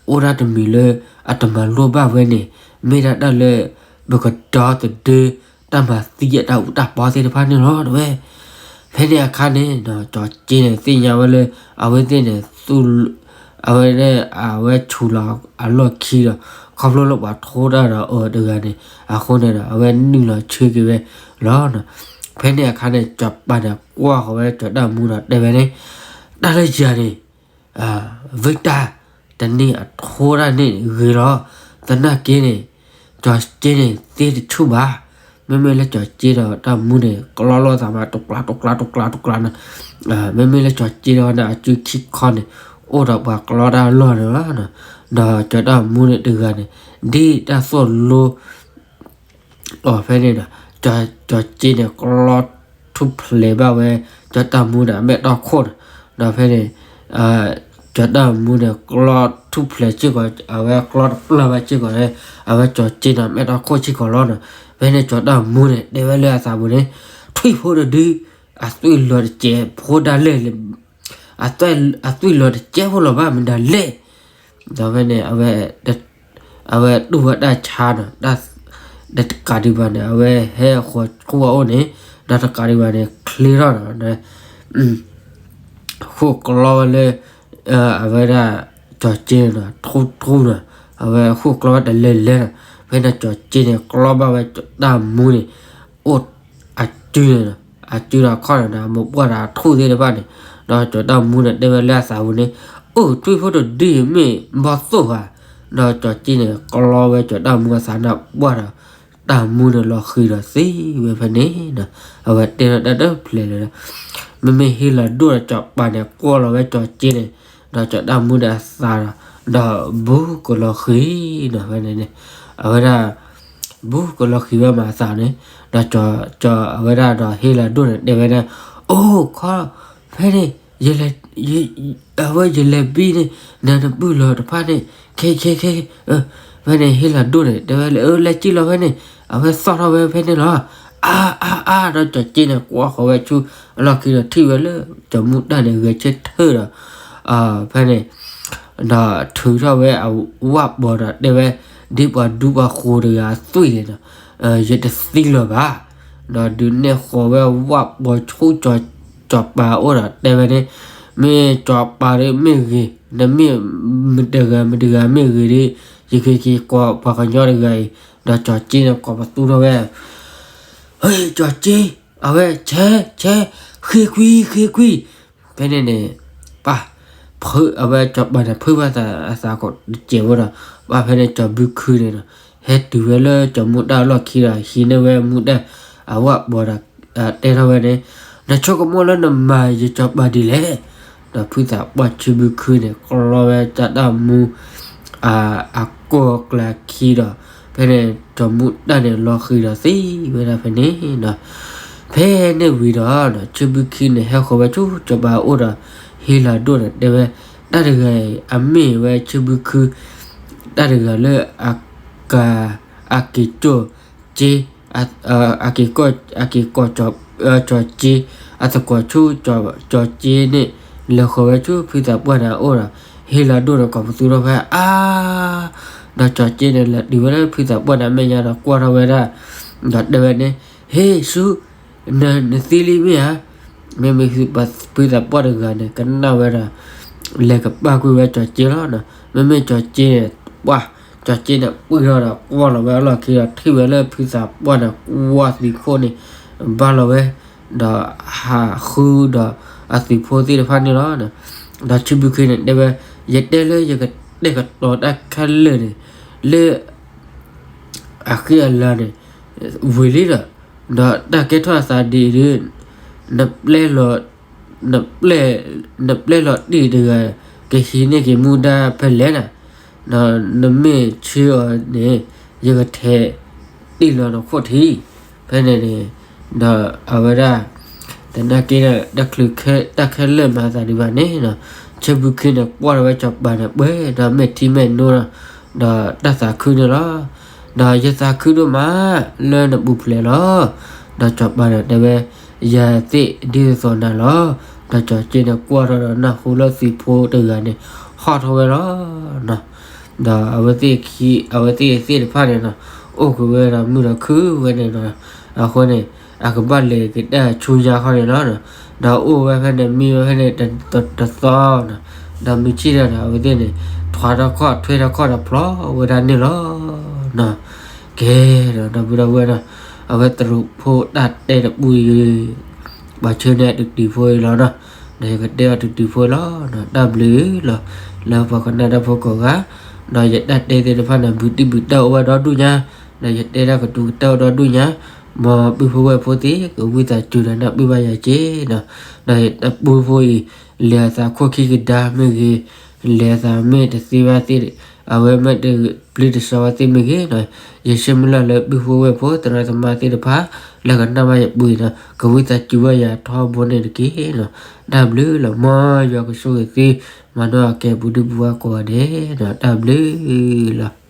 အိၣ်ဒၣ်တမံၤလၢအတမၤလိဘၣ်ဝဲန့ၣ် မ့ၢ်ဒၣ်တၢ်လၢ ပကဒီသဒၢ တၢ်မၤသံအတၢ်အူတၢ်ပီသ့ၣ်တဖၣ်န့ၣ်လီၤ တဲဝဲ. ဖဲန့ၣ်အခါန့ၣ် စီၤက့န့ၣ် သ့ၣ်ညါဝဲလၢ အဝဲသ့ၣ်န့ၣ် သူၣ် အဝဲန့ၣ် အဝဲဆူၣ်လီၤအလီၢ်ခံဒီး ခီဖျိလၢပှၤထိတၢ်ဒီးအီၤတဂၤန့ၣ် အဃိန့ၣ်ဒီး အဝဲနုာ်လီၤဆၢက့ၤဝဲလီၤ. ဖဲန့ၣ်အခါန့ၣ် စီၤပၤန့ၣ် ကွၢ်ဃီၤဝဲစီၤတၢ်မူဒီးတဲဝဲန့ၣ်, တၢ်လၢယၤန့ၣ် ဝံတၢ်တန့ၢ်အထိတၢ်န့ၣ်ဂ့ၤလီၤ. သနာ်က့န့ၣ် စီၤက့န့ၣ် သ့တဆူၣ်ဘၣ်. မ့မ့ၢ်လၢစီၤက့ဒီးတၢ်မူန့ၣ် ကျီလိာ်သးမး တကျါ တကျါ တကျါ တကျါန့ၣ်, မ့မ့ၢ်လၢစီၤက့ဒီးန့ၣ် အစုခံခီန့ၣ် အိၣ်ဒီးပှၤကျီတၢ်အလီၢ်န့ၣ်လီၤ. ဒီးစီၤတၢ်မူန့ၣ်တဂၤန့ၣ် ဒ်တၢ်သိၣ်လိ အီၤဖဲန့ၣ်ဒီး စီၤက့န့ၣ် ကျီထူၣ်ဖျဲးဘၣ်ဝဲ စီၤတၢ်မူန့ၣ် အမဲာ်တီၢ်ခိၣ်န့ၣ်, ဒီးဖဲန့ၣ် စီၤတၢ်မူန့ၣ် ကျီထူၣ်ဖျဲးစ့ၢ်ကီး အဝဲကျီတပျၢ်ဘၣ်စ့ၢ်ကီးန့ၣ် အဝဲစီၤက့န့ၣ် အမဲာ်တီၢ်ခိၣ်စ့ၢ်ကီးလီၤန့ၣ်. ဖဲန့ၣ် စီၤတၢ်မူန့ၣ် တဲဝဲလၢအသးပူၤန့ၣ်, ထွံၣ်ဖိတဒု အသွံၣ်လီၤတစဲးဖိဒၣ်လဲာ် အသွံၣ်လီၤတစဲးဖိလီၤဘၣ်မတၤလဲၣ်. ဒီးဖဲန့ၣ် အဝဲတူၢ်ဝဲတၢ်ဆါဒီး တကးဒံးဘၣ်န့ၣ် အဝဲဟဲဃီၤဆူအအိၣ်န့ၣ်, ဒီးတကးဒံးဘၣ်န့ၣ် ချ့ထီၣ်ဒီး ဃိၣ်ကျီဝဲလၢ အဝဲဒၣ် စီၤက့န့ၣ် ထူထူဒီး အဝဲဃိၣ်ကျီဝဲတလဲၤလဲၤဒီး ဖဲန့ၣ်စီၤက့န့ၣ် ကျီဘၣ်ဝဲစီၤတၢ်မူန့ၣ် အိၣ်အစုန့ၣ်ဒီး အစုဒီးအခီၣ်န့ၣ်ဒီး မိၢ်ပှၢ်ဒီးအထူၣ်သ့ၣ်တဖၣ်န့ၣ်, ဒီးစီၤတၢ်မူန့ၣ် တဲဝဲလၢအသးပူၤန့ၣ်, အိၣ်ထွံၣ်ဖိတဒုမ့ၢ်ဘီၣ်သိၣ်ဧါ. ဒီးစီၤက့န့ၣ် ကျီဝဲစီၤတၢ်မူအသးန့ၣ် ပှၢ်ဒီး တၢ်မူန့ၣ်လီၤဃံၤဒီးသံဝဲဖဲန့ၣ်ဒီး အဝဲတဲထီၣ်တၢ်တဖျဲးလၢၤဒီး မ့မ့ၢ်ဟ့လီၤဒိၣ်ဒီးစီၤပၤန့ၣ် ကွၢ်လီၤဝဲစီၤက့န့ၣ် ဒီးစီၤတၢ်မူန့ၣ်အသးဒီး ဒီးဘူးကလီၤဃံၤဒီးဖဲန့ၣ်န့ၣ် အဝဲဒၣ် ဘူးကလီၤဃံၤဝဲမးအသးန့ၣ်, ဒီး အဝဲဒၣ်ဒီးဟ့လီၤဒိၣ်န့ၣ် တဲဝဲဒၣ်, အိၣ်ခီ ဖဲန့ၣ် အဝဲယလဲၤဘံန့ၣ် နနပုၢ်လီၤတဖၣ်န့ၣ် ခဲခဲခဲ, ဖဲန့ၣ်ဟ့လီၤဒိၣ်န့ၣ် တဲဝဲလၢ အၢ လဲၤကံၣ်လီၤဖဲန့ၣ် အဝဲသီၣ်ထီၣ်ဝဲဖဲန့ၣ်လီၤ. အါ အါ အါ ဒီးစီၤက့န့ၣ် ကွၢ်ဃီၤဝဲဆူအလီၢ်ခံဒီးထံၣ်ဝဲလၢ စီၤမူတၢ်န့ၣ် ဂဲၤဆၢထၢၣ်ဒီး ဖဲန့ၣ် ဒီးထုးထီၣ်ဝဲအဝၣ်ပီၤဒီးတဲဝဲ, ဒ်ပှၤဒူပှၤဃိၤတဂၤအသွံၣ်န့ၣ်ဒီး ယတသံလၢၤဘၣ်. ဒီးဒုးနဲၣ်ဃီၤဝဲဝၣ်ပီၤဆူ စီၤပၤအအိၣ်ဒီးတဲဝဲန့ၣ်, မ့ၢ်စီၤပၤဒီးမ့ၢ်ဂ့ၤ, နမ့ၢ်မတဂၤမတဂၤမ့ၢ်ဂ့ၤဒီး ယကက့ၤကိးပှၤကညီတဂၤအံၤ, ဒီးစီၤက့န့ၣ်ကိးပသူထီၣ်ဝဲ, စီၤက့, အဝဲဆဲး, ဆဲး, ဃ့ကွံာ်, ဃ့ကွံာ်, ဖဲန့ၣ်န့ၣ် ပၢ်, ဖု အဝဲစီၤပၤန့ၣ် ဖုဘၣ်သးအသးကိးတစဲးဖိဒီး ပၢ်ဖဲန့ၣ်စီၤဘုခုန့ၣ်ဒီး ဟဲတုၤဝဲလၢစီၤမူတၢ်အလီၢ်ခံဒီး ဟံးန့ၢ်ဝဲမူတၢ်အဝၣ်ပီၤဒီး တဲထီၣ်ဝဲန့ၣ်, နဆိကမိၣ်လၢနမၤယစီၤပၤဒ်လဲၣ်. ဒီးဖုသးပှၢ်ဆူဘုခုန့ၣ် ကျီဝဲစီၤတၢ်မူ အကိာ်ကျးခံဒီး ဖဲန့ၣ် စီၤမူတၢ်န့ၣ် လီၤဃံၤဒီးသံဝဲဒၣ်ဖဲန့ၣ်ဒီး ဖဲန့ၣ်ဝံၤဒီး ဆူဘုခုန့ၣ် ဟဲဃီၤဝဲဆူစီၤပၤအအိၣ်ဒီး ဟ့လီၤဒိၣ်န့ၣ် တဲဝဲ, တၢ်တဂၤအံၤ အမ့ၢ်ဝဲဆူဘုခု တၢ်တဂၤလၢ အက အက့ၤကီၢ်က့ အက့ၤကီၢ် အက့ၤကီၢ် ကၠီၤက့ အသကိးဆူ ကၠီၤက့န့ၣ် လဲၤဃီၤဝဲဆူဖုသးပှၢ်န့ၣ်အအိၣ်ဒီး ဟ့လီၤဒိၣ်ဒီးကိးပသူထီၣ်ဖဲအါ ဒီးကၠီၤက့န့ၣ် လဲၤတုၤဝဲလၢဖုသးပှၢ်န့ၣ်အမဲာ်ညါဒီးကွၢ်ထီၣ်ဝဲဒၣ် ဒီးတဲဝဲန့ၣ်, ဟ့ၣ်ဆူ နသံလံမ့ၢ်ဧါ. မ့မ့ၢ်ဖုသးပှၢ်တဂၤန့ၣ် ကနၣ်ဝဲဒီး လဲၤကပာ်ကွံာ်ဝဲကၠီၤက့လီၤ. မ့မ့ၢ်ကၠီၤက့န့ၣ် ပှၢ် ကၠီၤက့န့ၣ် ပှံၢ်ထီၣ်ဒီးကွၢ်လီၤဝဲအလီၢ်ခံဒီး ထံၣ်ဝဲလၢဖုသးပှၢ်န့ၣ် ကွၢ်သံးခိၣ်န့ၣ် ဘၣ်လီၤဝဲ ဒီးဟးဃုဒီးအသုးဖိသ့ၣ်တဖၣ်န့ၣ်လီၤ. ဒီးဆၢမုၢ်ခံန့ၣ်တဲဝဲ, ယတဲလၢယကတဲာ်ကတီၤတၢ်ခဲလၢာ်န့ၣ် လၢ အဃံအလၤန့ၣ် ဝံၤလံဒီး, ဒီးတၢ်ကဲထီၣ်အသးဒ်အံၤဒီး, နပျဲလီၤ, နပျဲ, နပျဲလီၤတံၢ်တဂၤ ကဟံးန့ၢ်က့ၤမူဒါဖဲလဲၣ်နၤ, ဒီးနမ့ၢ်ဆှၢအီၤန့ၣ် ယကထဲးတံၢ်လီၤနခိၣ်ထံး, ဖဲန့ၣ်န့ၣ်, ဒီးအဝဲဒၣ် သနာ်က့ဒီး တၢ်ချုးခဲ, တၢ်ခဲလၢာ်မၤသးဒံးဘၣ်န့ၣ်, ဆၢမုၢ်ခံန့ၣ် ကွၢ်ထီၣ်ဝဲစီၤပၤန့ၣ်ပှဲၤဒီးမဲာ်ထံမဲာ်နိဒီး, ဒီးတၢ်သးခုန့ၣ်လီၤ. ဒီးယသးခုဒိၣ်မးလၢနပူၤဖျဲးလီၤ. ဒီးစီၤပၤန့ၣ်တဲဝဲ, ယၤသ့ၣ်ဒ်သိးနၤလီၤ. ဒီးစီၤက့န့ၣ်ကွၢ်ထီၣ်ဒီးနၢ်ဟူလၢသံးဖိတဂၤန့ၣ် ဟီၣ်ထီၣ်ဝဲလီၤ. ဒီးအဝဲသ့ၣ်, အဝဲသ့ၣ်သ့ၣ်တဖၣ်န့ၣ်ဒီး အိၣ်က့ၤဝဲဒီးမုာ်ဒီးခုၣ်ဝဲန့ၣ်ဒီး, အဃိန့ၣ် အကဘၣ်လဲၤက့ၤတၢ်ဆူညါခီန့ၣ်လီၤ. ဒီးအိၣ်ဝဲဖဲန့ၣ် မံဝဲဖဲန့ၣ် တသီ, ဒီးမုၢ်ဆ့ၣ်ဒီး အဝဲသ့ၣ်န့ၣ် ထွါထီၣ်ခီၣ်ထွဲထီၣ်ခီၣ်ဒီးဖျီဝဲဒၣ်န့ၣ်လီၤ. ကဲဒီး ဒီပုၢ်ဒီဝဲၢ်ဒီး, အဝဲတရူးဖိတၢ်တဲတပူၤအံၤ ပှၤဆှၢန့ၢ်အတတုၤဖိအံၤလီၤ. ဒီးယကတဲအီၤတတုၤဖိလီၤ. တၢ်ဘျုးလီၤ. လၢပှၤကနၣ်တၢ်ဖိကိးဂၤ, ဒီးယတၢ်တဲသ့ၣ်တဖၣ်န့ၣ် ဘုတံၢ်ဘုတၢ်အိၣ်ဝဲဒီဒူၣ်ညါ, ဒီးယတဲတၢ်ကတိၤကတၢၢ်အိၣ်ဒီဒူၣ်ညါ, မ်ပုၢ်ဖိဝဲၢ်ဖိသ့ၣ် ကဝံသးစူၤဒီးနၢ်ပၢၢ်ဘၣ်ယၤက့ၤဒီး, ဒီးယပုၢ်ဖိအံၤ လဲၤအသးခိၣ်ခံကဒါမ့ၢ်ဂ့ၤ, လဲၤအသးမ့ၢ်တသ့ဘၣ်သ့ၣ်, အဝဲမ့ၢ်တပျံၤတစီဘၣ်သ့ၣ်မ့ၢ်ဂ့ၤဒီး, ယဆၢမုၢ်လၢ်လၢပုၢ်ဖိဝဲၢ်ဖိသရၣ်သမါသ့ၣ်တဖၣ် လၢကနၣ်ဘၣ်ယပူၤအံၤဒီး ကဝံသးစူၤဘၣ်ယၤထီဘိန့ၣ်တက့ၢ်ဒီး, တၢ်ဘျုးလီၤ. မ်ယွၤကဆိၣ်ဂ့ၤသု မၤနီၢ်အကဲပူၤဒုပူၤဝဲကိးဂၤဒဲးဒီး တၢ်ဘျုးလီၤ.